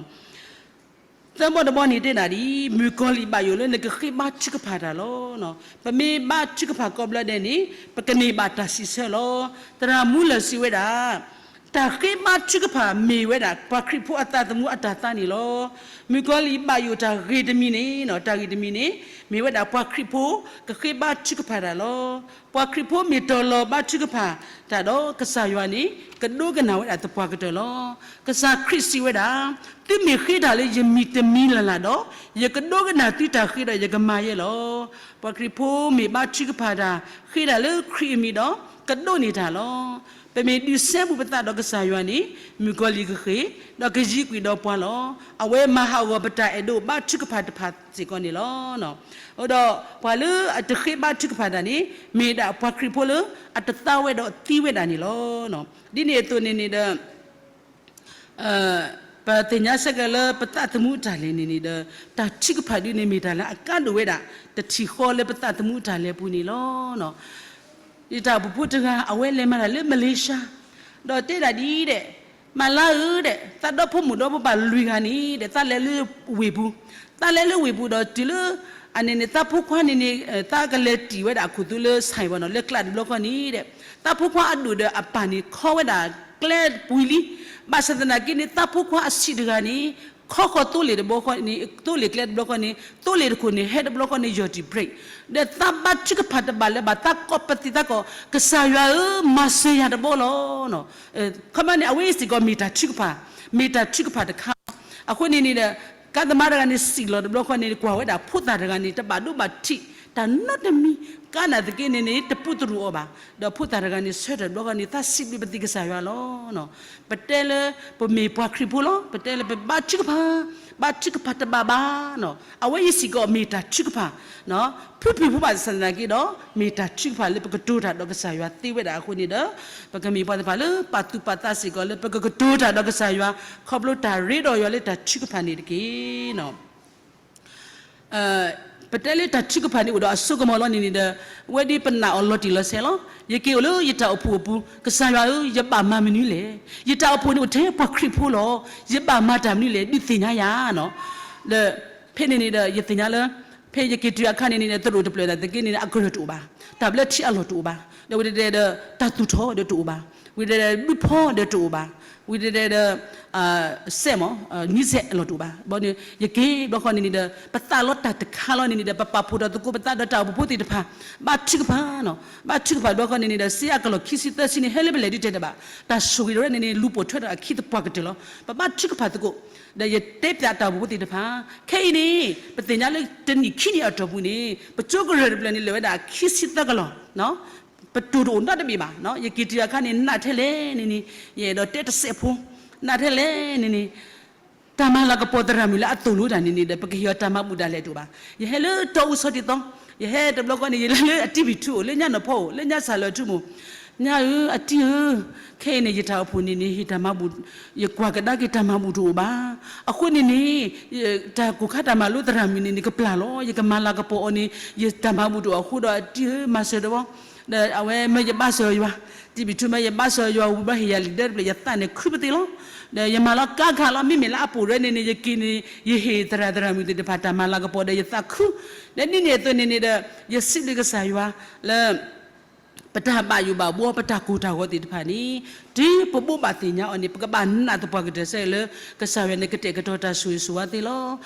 သၢဘီတဘီန့ၣ်တဲဒၣ်ဒ် မုၣ်ကီၤလံၢ်ဘၣ်ယိၣ်လၢနကဃ့ဘါထုကဖၣ်တၢ်လီၤ. ပမ့ၢ်ဘါထုကဖၣ်ကိးဘျီဒဲးန့ၣ် ပကန့ၢ်ဘၣ်တၢ်စံးဆၢလီၤ. သရၣ်မူလၢၢ်စံးဝဲဒၣ် တၢ်ဃ့ဘါထုကဖၣ်မ့ၢ်ဝဲဒၣ် ပှၤခရံာ်ဖိအသးသမူအတၢ်သါန့ၣ်လီၤ. မုၣ်ကီၤလံၢ်ဘၣ်ယိၣ်တၢ်ဂ့ၢ်တမံၤန့ၣ် တၢ်ဂ့ၢ်တမံၤန့ၣ် မ့ၢ်ဝဲဒၣ်ပှၤခရံာ်ဖိကဃ့ဘါထုကဖၣ်တၢ်လီၤ. ပှၤခရံာ်ဖိမ့ၢ်တီၤလီၤဘါထုကဖၣ်တၢ်ဒီးကစၢ်ယွၤန့ၣ် ကဒိကနၣ်ဝဲဒၣ်သပှၢ်ကတၢၢ်လီၤ. ကစၢ်ခရံာ်စံးဝဲဒၣ် သုမ့ၢ်ဃ့တၢ်လၢယမံၤတမံၤလၢ်လၢ်ဒီး ယကဒိကနၣ်သုတၢ်ဃ့ဒီးယကမၤယဲလီၤ. ပှၤခရံာ်ဖိမ့ၢ်ဘါထုကဖၣ်တၢ် ဃ့တၢ်လၢခရံာ်အမံၤဒီး ကဒိးန့ၢ်တၢ်လီၤ. ပမ့ၢ်ဒုးစဲဘူးပသးဒီးကစၢ်ယွၤန့ၣ် မုၣ်ကီၤလံၢ်ကဃ့ ဒီးကယံၤကွံာ်ဒီးပှၤလီၤ. အဝဲမၤဟးဂီၤပတၢ်အဲၣ်ဒိးဘါထုကဖၣ်တဖၣ်စ့ၢ်ကီးန့ၣ်လီၤ. အဃိဒီးပှၤလၢအတဃ့ဘါထုကဖၣ်တၢ်န့ၣ် မ့ၢ်ဒၣ်ပှၤခရံာ်ဖိလၢအတသါဝဲဒီးသံဝဲဒၣ်န့ၣ်လီၤ. ဒ်န့ၣ်အသိးန့ၣ်န့ၣ်ဒီး ပသ့ၣ်ညါဆၢက့ၤလၢပသးသမူအတၢ်လဲၤန့ၣ်န့ၣ်ဒီး တၢ်ထုကဖၣ်ဒုန့ၣ်မ့ၢ်တၢ်လၢအကါဒိၣ်ဝဲဒၣ် တထံၣ်ဃီလၢပသးသမူအတၢ်လဲၤပူၤန့ၣ်လီၤ. ယတၢ်အိၣ်ဖှိၣ်ဖိတဂၤ အဝဲလဲၤမၤတၢ်လၢမလ့ၤၡါ ဒီးတဲဒၣ်ဒ်အံၤဒဲး, မၤလါဧၢဒဲး, သးဒီဖိမိၢ်ဒီပၢ်လွံၢ်ဂၤန့ၣ်ဒီး သးလဲၤလၢဝ့ၢ်ပူၤ, သးလဲၤလၢဝ့ၢ်ပူၤဒီးတုၤလၢ အန့ၣ်န့ၣ် သးဖိခွါန့ၣ်န့ၣ် သးကလဲၤတံၢ်ဝဲဒၣ်အခိၣ်သူလၢ ဆိုင် ဘၣ်နီၤ လၢကျးတဘျီဃီန့ၣ်ဒီး သးဖိခွါအဒိၣ်ဒီးအပၢ်န့ၣ် ခီဝဲဒၣ်ကျဲပှံၤလံ. ဘၣ်ဆၣ်သနာ်က့န့ၣ် သးဖိခွါအဆံးတဂၤန့ၣ် ခီဃီၤသိလ့ၣ်တဘျီဃီန့ၣ် သိလ့ၣ်ကျဲတဘျီဃီန့ၣ် သိလ့ၣ်တခိၣ်န့ၣ် ဟဲတဘျီဃီန့ၣ် ယီၢ်တံၢ် brake ဒီးသးဘါထုကဖၣ်တဘၣ်လၢၤဘၣ် သးကိးပသံးသးကိး ကစၢ်ယွၤဧၢ မၤစၢၤယၤတဘျီလီၤ. ခီမီန့ၣ် အဝဲစ့ၢ်ကီးမ့ၢ်တၢ်ထုကဖၣ်, မ့ၢ်တၢ်ထုကဖၣ်တခါ. အဃိန့ၣ်န့ၣ်ဒီး ကါသမားတဂၤန့ၣ် စံၣ်လီၤတဘျီဃီန့ၣ် ကွၢ်ဝဲဒၣ်ဖိသၣ်တဂၤန့ၣ် တဘၣ်ဒိဘၣ်ထံး တၢ်နီတမံၤ ကါနာ်သက့န့ၣ်န့ၣ် တပူတရူးအီၤဘၣ်. ဒီးဖိသၣ်တဂၤန့ၣ် ဆၢထၢၣ်တဘျီဃီန့ၣ် သးစံးဘျုးပသံးကစၢ်ယွၤလီၤ. ပတဲလၢ ပမ့ၢ်ပှၤခရံာ်ဖိလီၤ. ပတဲလၢပဘါထုကဖၣ်, ဘါထုကဖၣ်တဘၣ်ဘၣ်. အဝဲအံၤစ့ၢ်ကီးမ့ၢ်တၢ်ထုကဖၣ် ဖုဖုဖိဘၣ်ဆၣ်သနာ်က့ဒီး မ့ၢ်တၢ်ထုကဖၣ်လၢပကတိၤတၢ်ဒီးကစၢ်ယွၤသ့ဝဲဒၣ်အဃိန့ၣ်ဒီး ပကမ့ၢ်ပှၤသ့ၣ်တဖၣ်လၢပာ်သူၣ်ပာ်သးစ့ၢ်ကီးလၢပကကတိၤတၢ်ဒီးကစၢ်ယွၤ ခီဖျိတၢ်ရ့ဒီးယွၤလၢတၢ်ထုကဖၣ်န့ၣ်တက့ၢ်. ပတဲလၢတၢ်ထုကဖၣ်န့ၣ်အိၣ်ဒီးအစိကမီၤလီၤန့ၣ်န့ၣ်ဒီး ဝဲဒ်ပနာ်အီၤလီၤတံၢ်လီၤဆဲးလီၤ. ယက့ၤအိၣ်လၢယတၢ်အိၣ်ဖှိၣ်အပူၤ ကစၢ်ယွၤဧၢ ယဘၣ်မၤမနုၤလဲၣ်. ယတၢ်အိၣ်ဖှိၣ်န့ၣ်အိၣ်ထဲပှၤခရံာ်ဖိလီၤ. ယဘၣ်မၤတၢ်မနုၤလဲၣ် ဒုးသ့ၣ်ညါယၤနီၤ. ဒီးဖဲန့ၣ်န့ၣ်ဒီး ယသ့ၣ်ညါလၢ ဖဲယက့ၤတုၤအခါန့ၣ်န့ၣ်ဒီး သရိာ်တဖျၢၣ်နာ်သက့န့ၣ် အကရၢၢ်တအိၣ်ဘၣ်, တၢ်ဘျၢထံအလီၢ်တအိၣ်ဘၣ်, ဒီးဝံၤတဲတဲဒီး တၢ်သူၣ်ထီၣ်ဒီးတအိၣ်ဘၣ်, ဝံၤတဲတဲဒီး ဘုဖီဒီးတအိၣ်ဘၣ်, ဝံၤတဲတဲဒီး စဲးမး နံစဲးအလီၢ်တအိၣ်ဘၣ်. ဘီန့ၣ် ယက့ၤဘျီဃီန့ၣ်န့ၣ်ဒီး ပသးလီတၢ်တခါလီၤန့ၣ်န့ၣ်ဒီး ပပာ်ဖှိၣ်ဒီးသကိးပသးဒီးတၢ်အိၣ်ဖှိၣ်ဖိသ့ၣ်တဖၣ် ဘါထုကဖၣ်နီၤ. ဘါထုကဖၣ်ဘျီဃီန့ၣ်န့ၣ်ဒီး စ့အကလီၢ်ခံဆံသၢဆံန့ၣ် ဟဲလၢပလဲၤဒ်တဲတဘၣ်, တၢ်ဆိၣ်ဂ့ၤဒီးဝဲန့ၣ်န့ၣ် လူၤပိာ်ထွဲဒီးအခံသပှၢ်ကတၢၢ်လီၤ. ပဘါထုကဖၣ်သကိး ဒီးယတဲပၠးတၢ်အိၣ်ဖှိၣ်ဖိသ့ၣ်တဖၣ် ခဲအံၤန့ၣ် ပသ့ၣ်ညါလၢတနံၣ်ခံနံၣ်အတီၢ်ပူၤန့ၣ် ပကၠိကရၢၢ်တဖျၢၣ်န့ၣ် လဲၤဝဲဒၣ်ခံဆံသၢကလီၢ် ပတိၢ်တအိၣ်နီတဘ့ၣ်ဘၣ်. ယက့ၤတုၤအခါန့ၣ် နာ်ထဲလဲၣ်န့ၣ်န့ၣ် ယအဲၣ်ဒိးတဲတစဲးဖိ, နာ်ထဲလဲၣ်န့ၣ်န့ၣ် တၢ်မၤလၤကပီၤသရၣ်မုၣ်လၢအသိၣ်လိတၢ်န့ၣ်န့ၣ်ဒီး ပကဟ့ၣ်အီၤတၢ်မၤဘူၣ်ဒၣ်လဲာ်တအိၣ်ဘၣ်. ယဟဲလၢတီအူစီၤတံၢ်သီ, ယဟဲတဘျီဃီန့ၣ် ယလဲၤလၢအတံၢ်ဘံၣ်ထူအိၣ် လၢညၣ်နီၢ်ဖီအိၣ် လၢညၣ်စၢ်လၢာ်ထူမိၢ်, ညၣ်ဧၢ အတံၢ်ဧၢ, ခဲအံၤန့ၣ် ယတၢ်အိၣ်ဖှိၣ်န့ၣ်န့ၣ် ဟ့ၣ်တၢ်မၤဘူၣ်, ယကွၢ်ကဒါက့ၤတၢ်မၤဘူၣ်တအိၣ်ဘၣ်. အဃိန့ၣ်န့ၣ် တၢ်ကိၢ်ခါတၢ်မၤလိသရၣ်မုၣ်န့ၣ်န့ၣ် ကပျၢ်လီၤ. ယကမၤလၤကပီၤအီၤန့ၣ် ယတၢ်မၤဘူၣ်တအိၣ်အဃိဒီး အတံၢ်ဧၢ မၤစၢၤတဝီ ဒီးအဝဲမၢယဘၣ်စၢၤယွၤ, တံၢ်ဘံၣ်ထူမၢယဘၣ်စၢၤယွၤဝံၤဘျီ ဟ့ၣ်ယၤလံာ်ဒၢတဖျၢၣ် ယသးန့ၣ်ခုပသ့လီၤ. ဒီးယမၤလီၤကါခါလီၤ. မ့မ့ၢ်လၢအပိာ်ရဲန့ၣ်န့ၣ် ယက့ၤန့ၣ် ယဟ့ၣ်သရၣ်သရၣ်မုၣ်သ့ၣ်တဖၣ်တၢ်မၤလၤကပီၤဒီးယသးခု, ဒီးဒ်န့ၣ်အသိးန့ၣ်န့ၣ်ဒီး ယစံးဘျုးကစၢ်ယွၤလၢ ပတၢ်ဘၣ်ယိၣ်ဘၣ်ဘှီ ပတၢ်ကိၢ်တၢ်ဂီၤသ့ၣ်တဖၣ်န့ၣ် တုၤပဘိးဘၣ်သ့ၣ်ညါအီၤန့ၣ် ပကဘၣ်နာ်သပှၢ်ကတၢၢ်ဆၢလၢ ကစၢ်ယွၤန့ၣ် ကတဲာ်ကတီၤတၢ်ဆိၣ်ဂ့ၤဆိၣ်ဝါသ့လီၤ.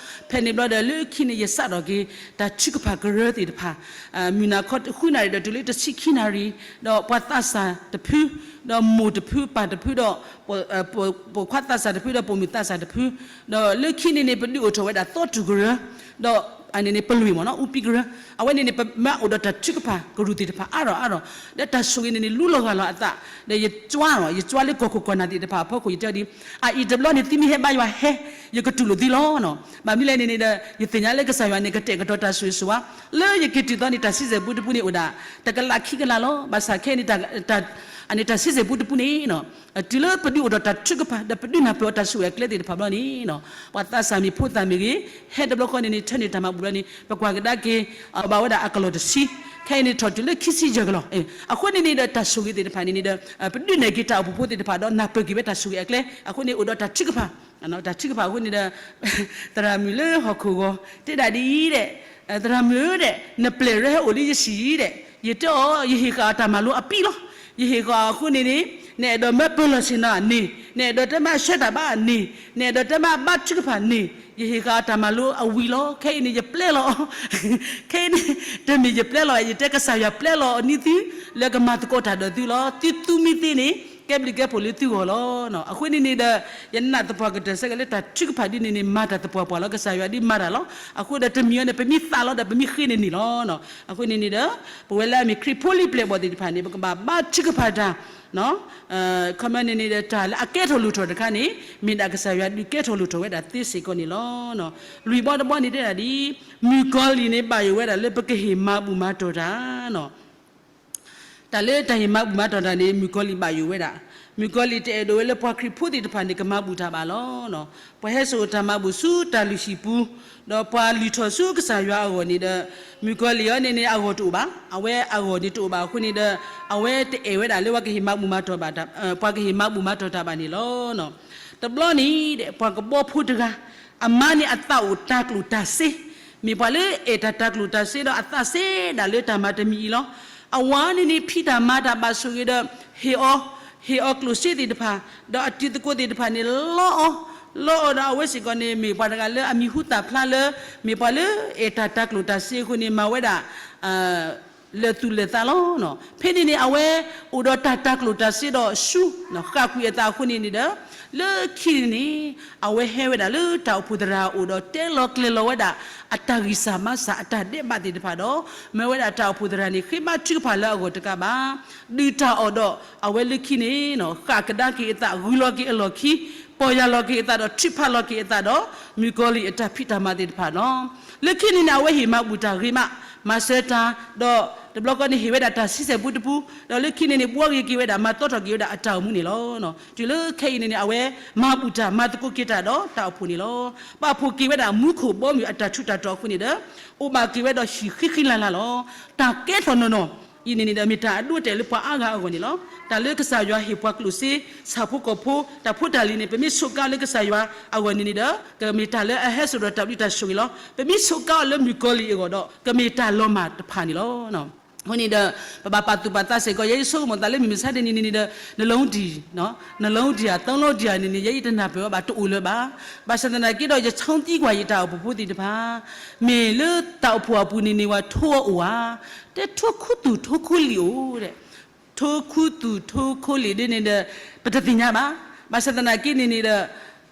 ဖဲန့ၣ်ဘျီဒီး လၢခံန့ၣ် ယစးထီၣ်က့ၤ တၢ်ထုကဖၣ်ကရၢသ့ၣ်တဖၣ် မုၢ်နၤခီဃုနၣ်ရံၣ်ဒီးတုၤလၢတဆံခံနၣ်ရံၣ်, ဒီးပှၤသးစၢ်တဖု, ဒီးမိၢ်တဖု ပၢ်တဖု ဒီး ပိာ်ခွါသးစၢ်တဖု ဒီးပိာ်မုၣ်သးစၢ်တဖု, ဒီးလၢခံန့ၣ်န့ၣ် ပဒုးအိၣ်ထီၣ်ဝဲဒၣ်သီတူၢ်ကရၢ, ဒီးအန့ၣ်န့ၣ် ပလွေမ့ၢ်နီၤ အူပံကရၢ, အဝဲန့ၣ်န့ၣ် ပမၤအိၣ်ဒီးတၢ်ထုကဖၣ်ကရူၢ်သ့ၣ်တဖၣ်အါထီၣ်အါထီၣ်, ဒီးတၢ်ဆိၣ်ဂ့ၤန့ၣ်န့ၣ် လူလီၤဂၢ်လီၤအသး, ဒီးယကွၢ်လီၤ ယကွၢ်လၢကီၢ်ခိၣ်ကီၢ်နၢ်သ့ၣ်တဖၣ်အဖီခိၣ် ယတဲအီၤဒ် အအံၤတဘျီန့ၣ် သုမ့ၢ်ဟဲဘါယွၤဟဲ, ယကတူၢ်လိာ်သုလီၤ. ဘၣ်မနုၤလဲၣ်န့ၣ်န့ၣ်ဒီး ယသ့ၣ်ညါလၢကစၢ်ယွၤန့ၣ် ကတဲာ်ကတီၤတၢ်ဆိၣ်ဂ့ၤဆိၣ်ဝါ, လၢယက့ၤတုၤသီန့ၣ် တၢ်ဆံဆဲၣ်ပူတပူန့ၣ်အိၣ်ဒၣ် တကလးခံကလးလီၤ. ဘၣ်ဆၣ်ခဲအံၤန့ၣ် အန့ၣ်တၢ်ဆံဆဲၣ်ပူတပူန့ၣ် တုၤလၢပဒုးအိၣ်ဒီးတၢ်ထုကဖၣ် ဒီးပဒုးနၢ်ပၢၢ်အီၤတၢ်ဆိၣ်ဂ့ၤအကျဲသ့ၣ်တဖၣ်ဘျီန့ၣ် ပှၤသးစၢ်မ့ၢ်ဖိသၣ်မ့ၢ်ဂ့ၤ ဟဲတဘျီဃီန့ၣ်န့ၣ် ထၢန့ၢ်တၢ်မၤဘူၣ်ဘျီန့ၣ် ပကွၢ်ကဒါက့ၤ ဘၣ်ဝဲဒၣ်အကလီၢ်တဆံ, ခဲအံၤန့ၣ်ထီၣ်တုၤလၢခံဆံယဲၢ်ကလီၢ်. အဃိန့ၣ်န့ၣ်ဒီးတၢ်ဆိၣ်ဂ့ၤသ့ၣ်တဖၣ်န့ၣ်န့ၣ်ဒီး ပဒုးနဲၣ်က့ၤတၢ်အိၣ်ဖှိၣ်ဖိသ့ၣ်တဖၣ်ဒီးနၢ်ပၢၢ်က့ၤဝဲတၢ်ဆိၣ်ဂ့ၤအကျဲ အဃိန့ၣ်အိၣ်ဒီးတၢ်ထုကဖၣ် တၢ်ထုကဖၣ်အဃိန့ၣ်ဒီး သရၣ်မုၣ်လၢဟီၣ်ခိၣ်ဂီၤ တဲဒၣ်ဒ်အံၤဒဲး, သရၣ်မုၣ်ဧၢဒဲး နပျဲၢ်ရၢဟဲအိၣ်လၢယဟံၣ်အံၤဒဲး, ယတဲအီၤ ယဟ့ၣ်ဃာ်အီၤတၢ်မၤလိအပံလီၤ. ယဟ့ၣ်ဃာ်အီၤအဃိန့ၣ်န့ၣ် နအဲၣ်ဒိးမၢပၢၢ်လီၢ်ဆ့ၣ်နီၤန့ၣ်, နအဲၣ်ဒိးတဲမ့ၢ်အဆှၢတၢ်ဘါန့ၣ်, နအဲၣ်ဒိးတဲမ့ၢ်အဘါထုကဖၣ်န့ၣ်, ယဟ့ၣ်ဃာ်အီၤတၢ်မၤလိအဝံၤလီၤ. ခဲအံၤန့ၣ် ယပျဲလီၤအီၤ ခဲအံၤန့ၣ် တမ့ၢ်ယပျဲလီၤ ယတဲကစၢ်ယွၤပျဲလီၤအီၤန့ၢ်သု လၢကမၤသကိးတၢ်ဒီးသုလီၤ. သုသုမ့ၢ်သ့န့ၣ် ကဲဘျုးကဲဖှိၣ်လၢသုဂီၢ်လီၤ. အဃိန့ၣ်န့ၣ်ဒီး ယနာ်သပှၢ်ကတၢၢ်ဆၢက့ၤလၢတၢ်ထုကဖၣ်ဒ်န့ၣ်န့ၣ် မၤတၢ်သပှၢ်ပှၢ်လီၤ. ကစၢ်ယွၤဒ်မၤတၢ်လီၤ. အဃိဒီးတမံၤအီၤန့ၣ် ပမ့ၢ်သးလီၤဒီးပမ့ၢ်ဃ့န့ၣ်န့ၣ်လီၤ. အဃိန့ၣ်န့ၣ်ဒီး ပဝဲလၢအမ့ၢ်ခရံာ်ဖိလံၤပျဲၢ်ဘီၣ်သ့ၣ်တဖၣ်န့ၣ် ပကဘၣ်ဘါထုကဖၣ်တၢ် ခီမီန့ၣ်န့ၣ်ဒီး တၢ်လၢအကဲထီၣ်လိၣ်ထီၣ်တခါန့ၣ် မ့ၢ်ဒၣ်ကစၢ်ယွၤဒုးကဲထီၣ်လိၣ်ထီၣ်ဝဲဒၣ်သ့စ့ၢ်ကီးန့ၣ်လီၤ. လွံၢ်ဘီတဘီန့ၣ်တဲဒၣ်ဒ် မုၣ်ကီၤလံၢ်န့ၣ်ဘၣ်ယိၣ်ဝဲဒၣ်လၢပကဟ့ၣ်မၤဘူၣ်မၤတီၢ်တၢ်နီၤ. တၢ်လၢတၢ်ဟ့ၣ်မၤဘူၣ်မၤတီၢ်တၢ်န့ၣ် မုၣ်ကီၤလံၢ်ဘၣ်ယိၣ်ဝဲဒၣ်. မုၣ်ကီၤလံၢ်တအဲၣ်ဒိးဝဲလၢပှၤခရံာ်ဖိသ့ၣ်တဖၣ်န့ၣ် ကမၤဘူၣ်တၢ်ဘၣ်လီၤ. ပှၤဟဲစိာ်တၢ်မၤဘူၣ်ဆူတၢ်လုၢ်ဟံၣ်ပူၤ, ဒီးပှၤလုၢ်ထီၣ်ဆူကစၢ်ယွၤအဂီၢ်န့ၣ်ဒီး, မုၣ်ကီၤလံၢ်အံၤန့ၣ်န့ၣ် အဂီၢ်တအိၣ်ဘၣ်, အဝဲအဂီၢ်န့ၣ်တအိၣ်ဘၣ်အဃိန့ၣ်ဒီး, အဝဲတအဲၣ်ဝဲဒၣ်လၢပှၤကဟ့ၣ်မၤဘူၣ်မၤတီၢ်ဘၣ်, ပှၤကဟ့ၣ်မၤဘူၣ်မၤတီၢ်တၢ်ဘၣ်န့ၣ်လီၤ. တဘျီန့ၣ်ဒီး ပှၤကဘီဖိတဂၤ, အမါန့ၣ်အသးအိၣ်တၢ်ကျိၣ်တၢ်စ့, မ့ၢ်ပှၤလၢအဲၣ်တၢ်တၢ်ကျိၣ်တၢ်စ့ဒီးအသးစဲဒၣ်လၢတၢ်မၤတမံၤအံၤလီၤ. အဝၤန့ၣ်န့ၣ် ဖံးတၢ်မၤတၢ်ဘၣ်ဆိၣ်ဂ့ၤဒီး, ဟ့ၣ်အီၤ, ဟ့ၣ်အီၤကျိၣ်စ့သ့ၣ်တဖၣ်, ဒီးအတံၤသကိးသ့ၣ်တဖၣ်န့ၣ် လီအီၤ, လီအီၤဒီးအဝဲစ့ၢ်ကီးန့ၣ် မ့ၢ်ပှၤတဂၤလၢအမံၤဟူသၣ်ဖျါလၢ, မ့ၢ်ပှၤလၢအဲၣ်တၢ်တၢ်ကျိၣ်တၢ်စ့အဃိန့ၣ် မၤဝဲဒၣ် လၢာ်သူၣ်လၢာ်သးလီၤ. ဖဲန့ၣ်န့ၣ် အဝဲအိၣ်ဒီးတၢ်တၢ်ကျိၣ်တၢ်စ့ဒီးဆူ, ဃၣ်ကွံာ်အသးအဃိန့ၣ်န့ၣ်ဒီး, လၢခံန့ၣ်န့ၣ်, အဝဲဟဲဝဲဒၣ်လၢတၢ်အိၣ်ဖှိၣ်သရၣ်အအိၣ်ဒီးတဲလီၤကျဲၤလီၤဝဲဒၣ်, အတၢ်ဂံၢ်စၢ်ဘါစၢ်အတၢ်ဒဲးဘးသ့ၣ်တဖၣ်ဒီး, မၢဝဲဒၣ်တၢ်အိၣ်ဖှိၣ်သရၣ်န့ၣ် ဃ့ဘါထုကဖၣ်လၢအဂီၢ်တကးဘၣ်, ဒုၣ်တၢ်အီၣ်ဒီးအဝဲလၢခံန့ၣ်, ဃၣ်ကဒါက့ၤအသး ဂုၤလီၤက့ၤအလီၢ်ခံ, ပီၢ်ယၢ်လီၤက့ၤအသးဒီးထုးဖးလီၤက့ၤအသးဒီး, မုၣ်ကီၤလံၢ်အတၢ်ဖံးတၢ်မၤသ့ၣ်တဖၣ်လီၤ. လၢခံန့ၣ်န့ၣ် အဝဲဟ့ၣ်မၤဘူၣ်တၢ်ဂ့ၤမး, မၤစၢၤတၢ်, ဒီးတဘျီဃီန့ၣ် ဟ့ၣ်ဝဲဒၣ်တၢ်ဆံဆဲၣ်ပူတပူ, ဒီးလၢခံန့ၣ်န့ၣ် ဘှီဂ့ၤက့ၤဝဲဒၣ် မၤသီထီၣ်က့ၤဝဲဒၣ်အတၢ်အိၣ်မူန့ၣ်လီၤ. တုၤလၢခဲအံၤန့ၣ်န့ၣ် အဝဲမၤဘူၣ်တၢ်မၤသကိးက့ၤတၢ်ဒီးတၢ်အိၣ်ဖှိၣ်န့ၣ်လီၤ. ပာ်ဖှိၣ်က့ၤဝဲဒၣ်မူခိၣ်ဘီမုၢ်အတၢ်ထူးတၢ်တီၤအဃိန့ၣ်ဒီး, အိၣ်ဘၣ်က့ၤဝဲဒီးဟံၣ်ဃံဃံလၤလၤလီၤ. တၢ်ကဲထီၣ်နီၢ်နီၢ်အံၤန့ၣ်န့ၣ်ဒီး မ့ၢ်တၢ်အဒိအတဲာ်လၢပှၤအါဂၤအဂီၢ်န့ၣ်လီၤ. တၢ်လၢကစၢ်ယွၤဟ့ၣ်ပှၤကျိၣ်စ့, ဆၣ်ဖိကီၢ်ဖိ, တၢ်ဖိတၢ်လံၤန့ၣ် ပမ့ၢ်ဆိးကါလၢကစၢ်ယွၤအဂီၢ်န့ၣ်န့ၣ်ဒီး, ကမ့ၢ်တၢ်လၢအဟဲစိာ်ဒီးတၢ်ဘျုးတၢ်ဆိၣ်ဂ့ၤလီၤ. ပမ့ၢ်ဆိးကါအီၤလၢမုၣ်ကီၤလံၢ်အဂီၢ်ဒီး ကမ့ၢ်တၢ်လီၤမၢ်တဖၣ်န့ၣ်လီၤ. အဃိန့ၣ်ဒီး, ပဘၣ်ပာ်သူၣ်ပာ်သးစ့ၢ်ကီး ယဲယဆိကမိၣ်သးလၢမုၢ်မဆါတနံၤန့ၣ်န့ၣ်ဒီး, နလီတံၢ်, နလီတံၢ်ဧါ သီလီတံၢ်ဧါန့ၣ်န့ၣ် ယဲယတနၢ်ပၢၢ်အီၤဘၣ် တအိၣ်လၢၤဘၣ်. ဘၣ်ဆၣ်သနာ်က့ဒီး ယဆၢသံကွၢ်ယတၢ်အိၣ်ဖှိၣ်ဖိသ့ၣ်တဖၣ်, မ့ၢ်လၢတၢ်အိၣ်ဖှိၣ်အပူၤန့ၣ်န့ၣ် ဝဲထိအီၤအိၣ်ဧါ, တဲထိခူသူၣ်ထိခူလံာ်အိၣ်, ထိခူသူၣ်ထိခူလံာ်ဒ်န့ၣ်ဒီး, ပတသ့ၣ်ညါဘၣ်. ဘၣ်ဆၣ်သနာ်က့န့ၣ်န့ၣ်ဒီး,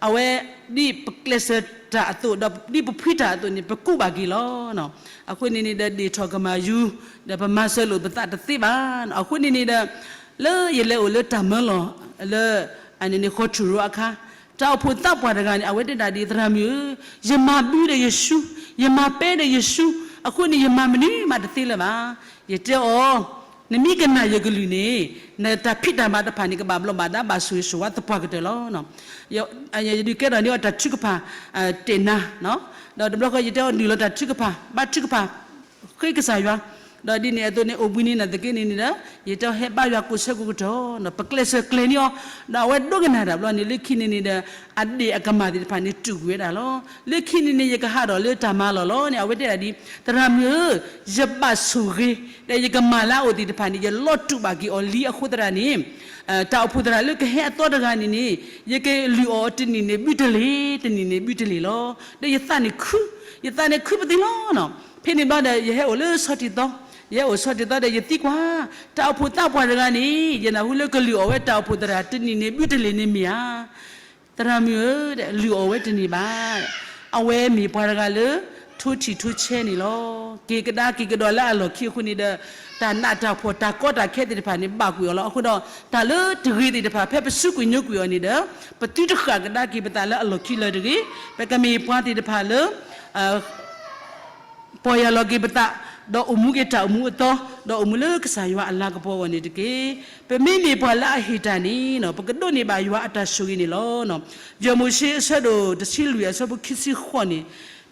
အဝဲဒ်ပကျဲးစၢးတၢ်အသိး ဒီးဒ်ပဖှံတၢ်အသိးန့ၣ် ပကူးဘၣ်က့ၤလီၤ. အဃိန့ၣ်န့ၣ်ဒီး ဒ့ၣ်ထီၣ်ကမၤယူၤ, ဒီးပမၤစၢၤလိာ်ပသးတသ့ဘၣ်. အဃိန့ၣ်န့ၣ်ဒီး, လၢယလဲၤအိၣ်လၢတၢ်မၢလီၤ, လၢ, အန့ၣ်န့ၣ် ဃီထူၣ်ရိအခါ, တၢ်အိၣ်ဖှိၣ်သးပှၢ်တဂၤန့ၣ် အဝဲတဲဒၣ်ဒ် သရၣ်မုၣ်ဧၢ, ယမၤဘုဒီးယရှူ, ယမၤပဲဒီးယရှူ, အဃိန့ၣ် ယမၤမနုၤမးတသ့လၢၤဘၣ်. ယတဲအီၤ, နမ့ၢ်ကနၣ်ယကလုၢ်န့ၣ်, နတၢ်ဖံးတၢ်မၤတဖၣ်န့ၣ် ကဘၣ်ဘျီးဘၣ်ဒါဘၣ်ဆိၣ်ဂ့ၤဆိၣ်ဝါသပှၢ်ကတၢၢ်လီၤ. ယဒုးကဲထီၣ်န့ၢ်အီၤတၢ်ထုကဖၣ်, တဲာ်နၤ, ဒီးတဘျီဃီယတဲအီၤဒုးလီၤတၢ်ထုကဖၣ်, ဘါထုကဖၣ်, ဃ့ကစၢ်ယွၤ, ဒီးဒ်န့ၣ်အသိးန့ၣ် အိၣ်ဘှံးနံၤနာ်သက့န့ၣ်န့ၣ်ဒီး, ယတဲအီၤဟဲဘါယွၤကိးဆၢကိးကတီၢ်, ပကျဲးစၢးကျဲၤန့ၢ်အီၤ, ဒီးအဝဲဒိကနၣ်တၢ်ဘျီန့ၣ် လၢခံန့ၣ်န့ၣ်ဒီး, အဒ့ၣ်အကမၢ်သ့ၣ်တဖၣ်န့ၣ် တူၢ်ကွံာ်ဝဲဒၣ်လီၤ. လၢခံန့ၣ်န့ၣ် ယကဟးထီၣ်လၢတၢ်မၤလီၢ်လီၤန့ၣ် အဝဲတဲဒၣ်ဒ်, သရၣ်မုၣ်ဧၢ, ယဘၣ်ဆိၣ်ဂ့ၤ, ဒီးယကမၢ်လၢအအိၣ်သ့ၣ်တဖၣ်န့ၣ် ယလီၤတူာ်ဘၣ်က့ၤအီၤလံအဃိသတးန့ၣ်, တၢ်အိၣ်ဖှိၣ်သရၣ်လၢကဟဲအသီတဂၤန့ၣ်န့ၣ်, ယကလုၢ်အီၤတနံၤန့ၣ်ဘုတလ့ၢ်, တနံၤန့ၣ်ဘုတလ့ၢ်လီၤ. ဒီးယသးန့ၣ်ခု, ယသးန့ၣ်ခုပသ့လီၤ. ဖဲန့ၣ်ဘျီဒီး ယဟဲအိၣ်လၢဆီထံးသီ, ယဟဲအိၣ်ဆီထံးသီဒီးယသံကွၢ်, တၢ်အိၣ်ဖှိၣ်သးပှၢ်တဂၤန့ၣ် ယနၢ်ဟူလၢကလုၢ်အီၤဝဲတၢ်အိၣ်ဖှိၣ်သရၣ်တနံၤန့ၣ်ဘုတလ့ၢ်န့ၣ်မ့ၢ်ဧါ. သရၣ်မုၣ်ဧၢ, လုၢ်အီၤဝဲတန့ၢ်ဘၣ်. အဝဲမ့ၢ်ပှၤတဂၤလၢ ထိထံၣ်ထိဆဲန့ၣ်လီၤ. က့ၤကဒါက့ၤကဒီးလၢအလီၢ်ခံအဃိန့ၣ်ဒီး, တၢ်နးတၢ်ဖှီၣ်တၢ်ကီတၢ်ခဲသ့ၣ်တဖၣ်န့ၣ် ဘၣ်ကွံာ်အီၤလီၤ. အဃိဒီး, တၢ်လၢတဂ့ၤသ့ၣ်တဖၣ် ဖဲပစုကွံာ်ညိကွံာ်အီၤန့ၣ်ဒီး, ပသုတဃၣ်ကဒါက့ၤပသးလၢအလီၢ်ခံလၢၤတဂ့ၤ. ပကမ့ၢ်ပှၤသ့ၣ်တဖၣ်လၢ ပီၢ်ယၢ်လီၤက့ၤပသး, ဒီးအိၣ်မူက့ၤတၢ်အိၣ်မူအသီ, ဒီးအိၣ်မူလၢကစၢ်ယွၤအလၤကပီၤအဂီၢ်န့ၣ်တက့ၢ်. ပမ့မ့ၢ်ပှၤလၢအဟ့ၣ်တၢ်န့ၣ်, ပကဒိးန့ၢ်ဘၣ်ယွၤအတၢ်ဆိၣ်ဂ့ၤန့ၣ်လီၤ. ယဲၢ်မိၤၡ့အဆၢဒိၣ်တဆံလွံၢ်အဆၢဖိခံဆံဃိးန့ၣ်,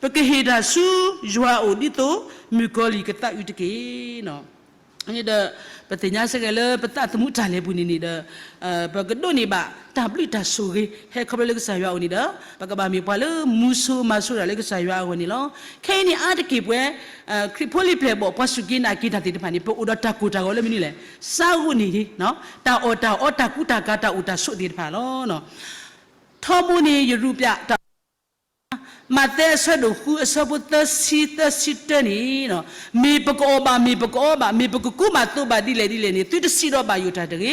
ပကဟ့ၣ်တၢ်ဆူယွၤအအိၣ်ဒ်သိးမုၣ်ကီၤလံၢ်ကသးအုးတက့ၢ်. ဒီးပသ့ၣ်ညါစ့ၢ်ကီးလၢပသးသမူတၢ်လဲၤပူၤန့ၣ်န့ၣ်ဒီး, ပကဒိးန့ၢ်ဘၣ်တၢ်ဘျုးတၢ်ဆိၣ်ဂ့ၤ ဟဲခီဖျိလၢကစၢ်ယွၤအအိၣ်န့ၣ်ဒီး, ပကဘၣ်မ့ၢ်ပှၤလၢမူဆိမၤဆိတၢ်လၢကစၢ်ယွၤအဂီၢ်န့ၣ်လီၤ. ခဲအံၤန့ၣ်အါတက့ၢ်ပဝဲ, ခရံာ်ဖိလံၤပျဲၢ်ဘီၣ် ပှၤစူၢ်က့ၤနာ်က့ၤတၢ်သ့ၣ်တဖၣ်န့ၣ် ပအိၣ်ဒီးတၢ်ကိၢ်တၢ်ဂီၤလၢမနုၤလဲၣ်, စးဂိၣ်န့ၣ်, တၢ်အီၣ်တၢ်အီတၢ်ကူတၢ်ကၤတၢ်အိၣ်တၢ်ဆိးသ့ၣ်တဖၣ်လီၤ. ထီဘိန့ၣ်ယရူၤပျၢ်တၢ် မးသဲအဆၢဒိၣ်ဃုအဆၢဖိသၢဆံသၢဆံတၢန့ၣ်, မ့ၢ်ပကအီၣ်ဘၣ် မ့ၢ်ပကအီဘၣ် မ့ၢ်ပကကူဘၣ်သိးဘၣ်ဒ်လဲၣ်ဒ်လဲၣ်န့ၣ် သုတစံးဒီးဘၣ်ယိၣ်တၢ်တဂ့ၤ.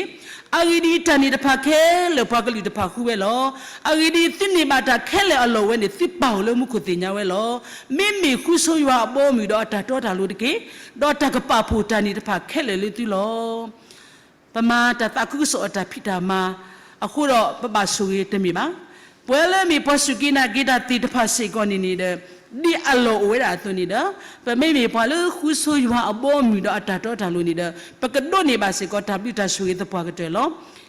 အဂ့ၢ်ဒ်အံၤ, တၢ်န့ၣ်တဖၣ်ခဲလၢာ်ပှၤကလုာ်တဖၣ်ဃုဝဲလီၤ. အဂ့ၢ်ဒ်အံၤ, သုန့ၢ်ဘၣ်တၢ်ခဲလၢာ်အလီၢ်ဝဲန့ၣ် သုပာ်အီၤလၢမူခိၣ်သ့ၣ်ညါဝဲလီၤ. မ့မ့ၢ်ဃုဆိယွၤအဘီအမုၢ်ဒီးအတၢ်တီတၢ်လိၤတက့ၢ်. ဒီးတၢ်ကပာ်ဖှိၣ်တၢ်န့ၣ်တဖၣ်ခဲလၢာ်လၢသုလီၤ. ပမၤတၢ်သးခုကစီၣ်အတၢ်ဖံးတၢ်မၤအဃိဒီး ပဘၣ်ဆိၣ်ဂ့ၤတမ့ၢ်ဘၣ်. ပဝဲလၢမ့ၢ်ပှၤစူၢ်က့ၤနာ်က့ၤတၢ်သ့ၣ်တဖၣ်စ့ၢ်ကီးန့ၣ်န့ၣ်ဒီး, ဒ်အလီၢ်အိၣ်ဝဲဒၣ်အသိးန့ၣ်ဒီး, ပမ့မ့ၢ်ပှၤလၢဃုဆိယွၤအဘီအမုၢ်ဒီးအတၢ်တီတၢ်လိၤန့ၣ်ဒီး, ပကဒိးန့ၢ်ဘၣ်စ့ၢ်ကီးတၢ်ဘျုးတၢ်ဆိၣ်ဂ့ၤသပှၢ်ကတၢၢ်လီၤ.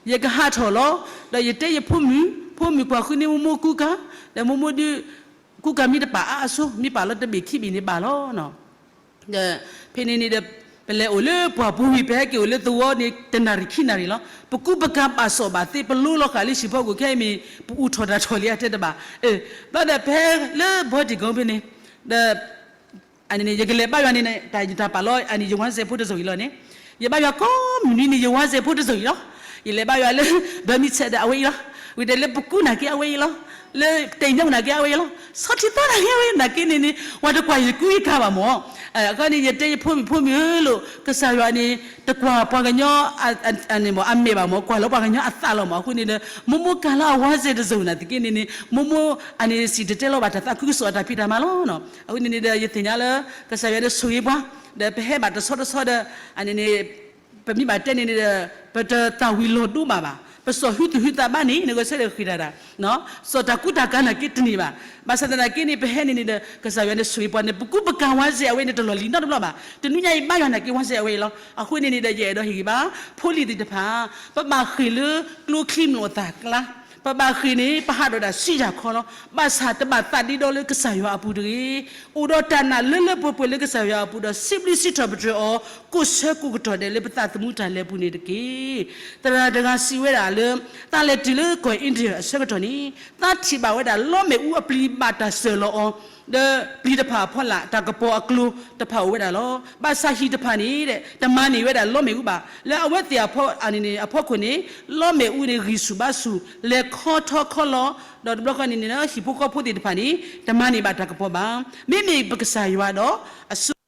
ယကဟးထီၣ်လီၤ, ဒီးယတဲယဖိမုၣ်, ဖိမုၣ်ကွၢ်ဃုန့ၢ်မိၢ်မိၢ်ကူကၤ, ဒီးမိၢ်မိၢ်ဒုး ကူကၤမ့ၢ်တပာ်အါအဆိ မ့ၢ်ပာ်လီၤတဘ့ၣ်ခံဘ့ၣ်န့ၣ်ဘၣ်လီၤ. ဒီးဖဲန့ၣ်န့ၣ်ဒီး ပလဲၤအိၣ်လၢပှၢ်ပူၤဝံၤ ပဟဲက့ၤအိၣ်လၢသဝီန့ၣ် တနၣ်ရံၣ်ခံနၣ်ရံၣ်လီၤ. ပကူပကၤဘၣ်စီၣ်ဘၣ်သ့ ပလိလီၤဃာ်လၢဟံၣ်ဖီခိၣ် ခဲအံၤမ့ၢ် ပအူးထီၣ်တၢ်ထီၣ်လံအတဲတဘၣ်. ဘျီဒီးပဟဲလၢဘီတံၣ်ကိဖဲန့ၣ်, ဒီး အန့ၣ်န့ၣ် ယကလဲၤဘါယွၤန့ၣ် တၢ်ယတၢ်ပာ်လီၤ အန့ၣ် ယဝါစဲးဖိတစိၤအံၤလီၤန့ၣ်, ယဘါယွၤကိးမုၢ်နံၤန့ၣ် ယဝါစဲးဖိတစိၤအံၤလီၤ. ယလဲၤဘါယွၤလၢ ဘၢမံဆဲးဒီးအဝဲအံၤလီၤ. ဝံၤဒီးလၢပကူနာ်က့အဝဲအံၤလီၤ. လၢတၢ်ညိနာ်က့အဝဲအံၤလီၤ. ဆီထံသီနာ်က့အဝဲအံၤနာ်က့န့ၣ်န့ၣ် ဝၤတကွၢ်ယကူယကၤဘၣ်မၢ်. အခီန့ၣ် ယတဲယဖိမုၣ်ဖိမုၣ်ဧၢလိာ် ကစၢ်ယွၤန့ၣ် တကွၢ်ပှၤကညီ အမဲာ်ဘၣ်မၢ်, ကွၢ်လီၤပှၤကညီအသးလီၤမၢ်. အဃိန့ၣ်ဒီး မိၢ်မိၢ်ကၤလီၤအဝါစဲးတစိၤနာ်သက့န့ၣ်န့ၣ် မိၢ်မိၢ် အန့ၣ်စံၣ်တဲၤတဲလီၤဘၣ်တၢ်သးခုကစီၣ်အတၢ်ဖံးတၢ်မၤလီၤ. အဃိန့ၣ်န့ၣ်ဒီး ယသ့ၣ်ညါလၢ ကစၢ်ယွၤန့ၣ်ဆိၣ်ဂ့ၤပှၤ, ဒီးပဟဲဘၣ်တဆီတဆီဒီး အန့ၣ်န့ၣ် ပမ့ၢ်ဘၣ်တဲန့ၣ်န့ၣ်ဒီး ပတသၣ်ဝံၤလီၤဒိဘၣ်ဘၣ်. ပစီၣ်ဟုသဟုသးဘၣ်န့ၣ် နဂဲၤဆၢထၢၣ်ဃ့ၢ်တၢ်ဒၣ် စီၣ်တၢ်ကူတၢ်ကၤနာ်က့တန့ၢ်ဘၣ်. ဘၣ်ဆၣ်သနာ်က့န့ၣ် ပဟဲန့ၣ်န့ၣ်ဒီး ကစၢ်ယွၤန့ၣ်ဆိၣ်ဂ့ၤပှၤန့ၣ် ပကူပကၤဝါစဲးအဝဲန့ၣ်တလီၢ်လံၤနီတဘျီဘၣ်. တနွံညါအံၤဘါယွၤနာ်က့ဝါစဲးအဝဲအံၤလီၤ. အဃိန့ၣ်န့ၣ်ဒီး ယအဲၣ်ဒိးဟ့ၣ်ဂံၢ်ဘါ ဖိလံၤသ့ၣ်တဖၣ် ပဘၣ်ဃ့ၢ်လၢကျိချံမျိာ်သၣ်ကျါ, ပဘၣ်ဃ့ၢ်န့ၣ် ပဟးထီၣ်ဒၣ်စံယၢ်ခီလီၤ. ဘၣ်ဆၣ်တဘၣ်သးဒ့ဒီလၢကစၢ်ယွၤအပူၤတဂ့ၤ. အိၣ်ဒီးတၢ်နာ်လၢလၢပှဲၤပှဲၤလၢကစၢ်ယွၤအပူၤဒီး စံးဘျုးစံးထီၣ်ပတြၢၤအီၤ ကိးဆၢကိးကတီၢ်ဒဲးလၢပသးသမူတၢ်လဲၤအပူၤန့ၣ်တက့ၢ်. သရၣ်တဂၤစံးဝဲဒၣ်လၢ သးလဲၤတုၤလၢကီၢ် India အဆၢကတီၢ်န့ၣ် သးထံၣ်ဘၣ်ဝဲဒၣ်လီမ့ၣ်အူအပျံၤဘၣ်တၢ်စၢၢ်လီၤအီၤ, ဒီးပျံၤတဖၣ်အဖီလာ် တၢ်ကပီၤအကျိၤတဖၣ်အိၣ်ဝဲဒၣ်လီၤ. ဘၣ်ဆၣ်ဟံၣ်တဖၣ်န့ၣ် တမၤန့ၢ်ဝဲဒၣ်လီမ့ၣ်အူဘၣ်. လၢအဝဲသ့ၣ်အဖီခိၣ်န့ၣ် လီမ့ၣ်အူန့ၣ်ဂံၢ်ဆူၣ်ဘါဆူၣ် လဲၤခီထီခီလီၤ, ဒီးတဘျီဃီန့ၣ်န့ၣ် ဟံၣ်ဖိဃီဖိသ့ၣ်တဖၣ်န့ၣ် တမၤန့ၢ်ဘၣ်တၢ်ကပီၤဘၣ်. မ့မ့ၢ်ပကစၢ်ယွၤဒီး အစိ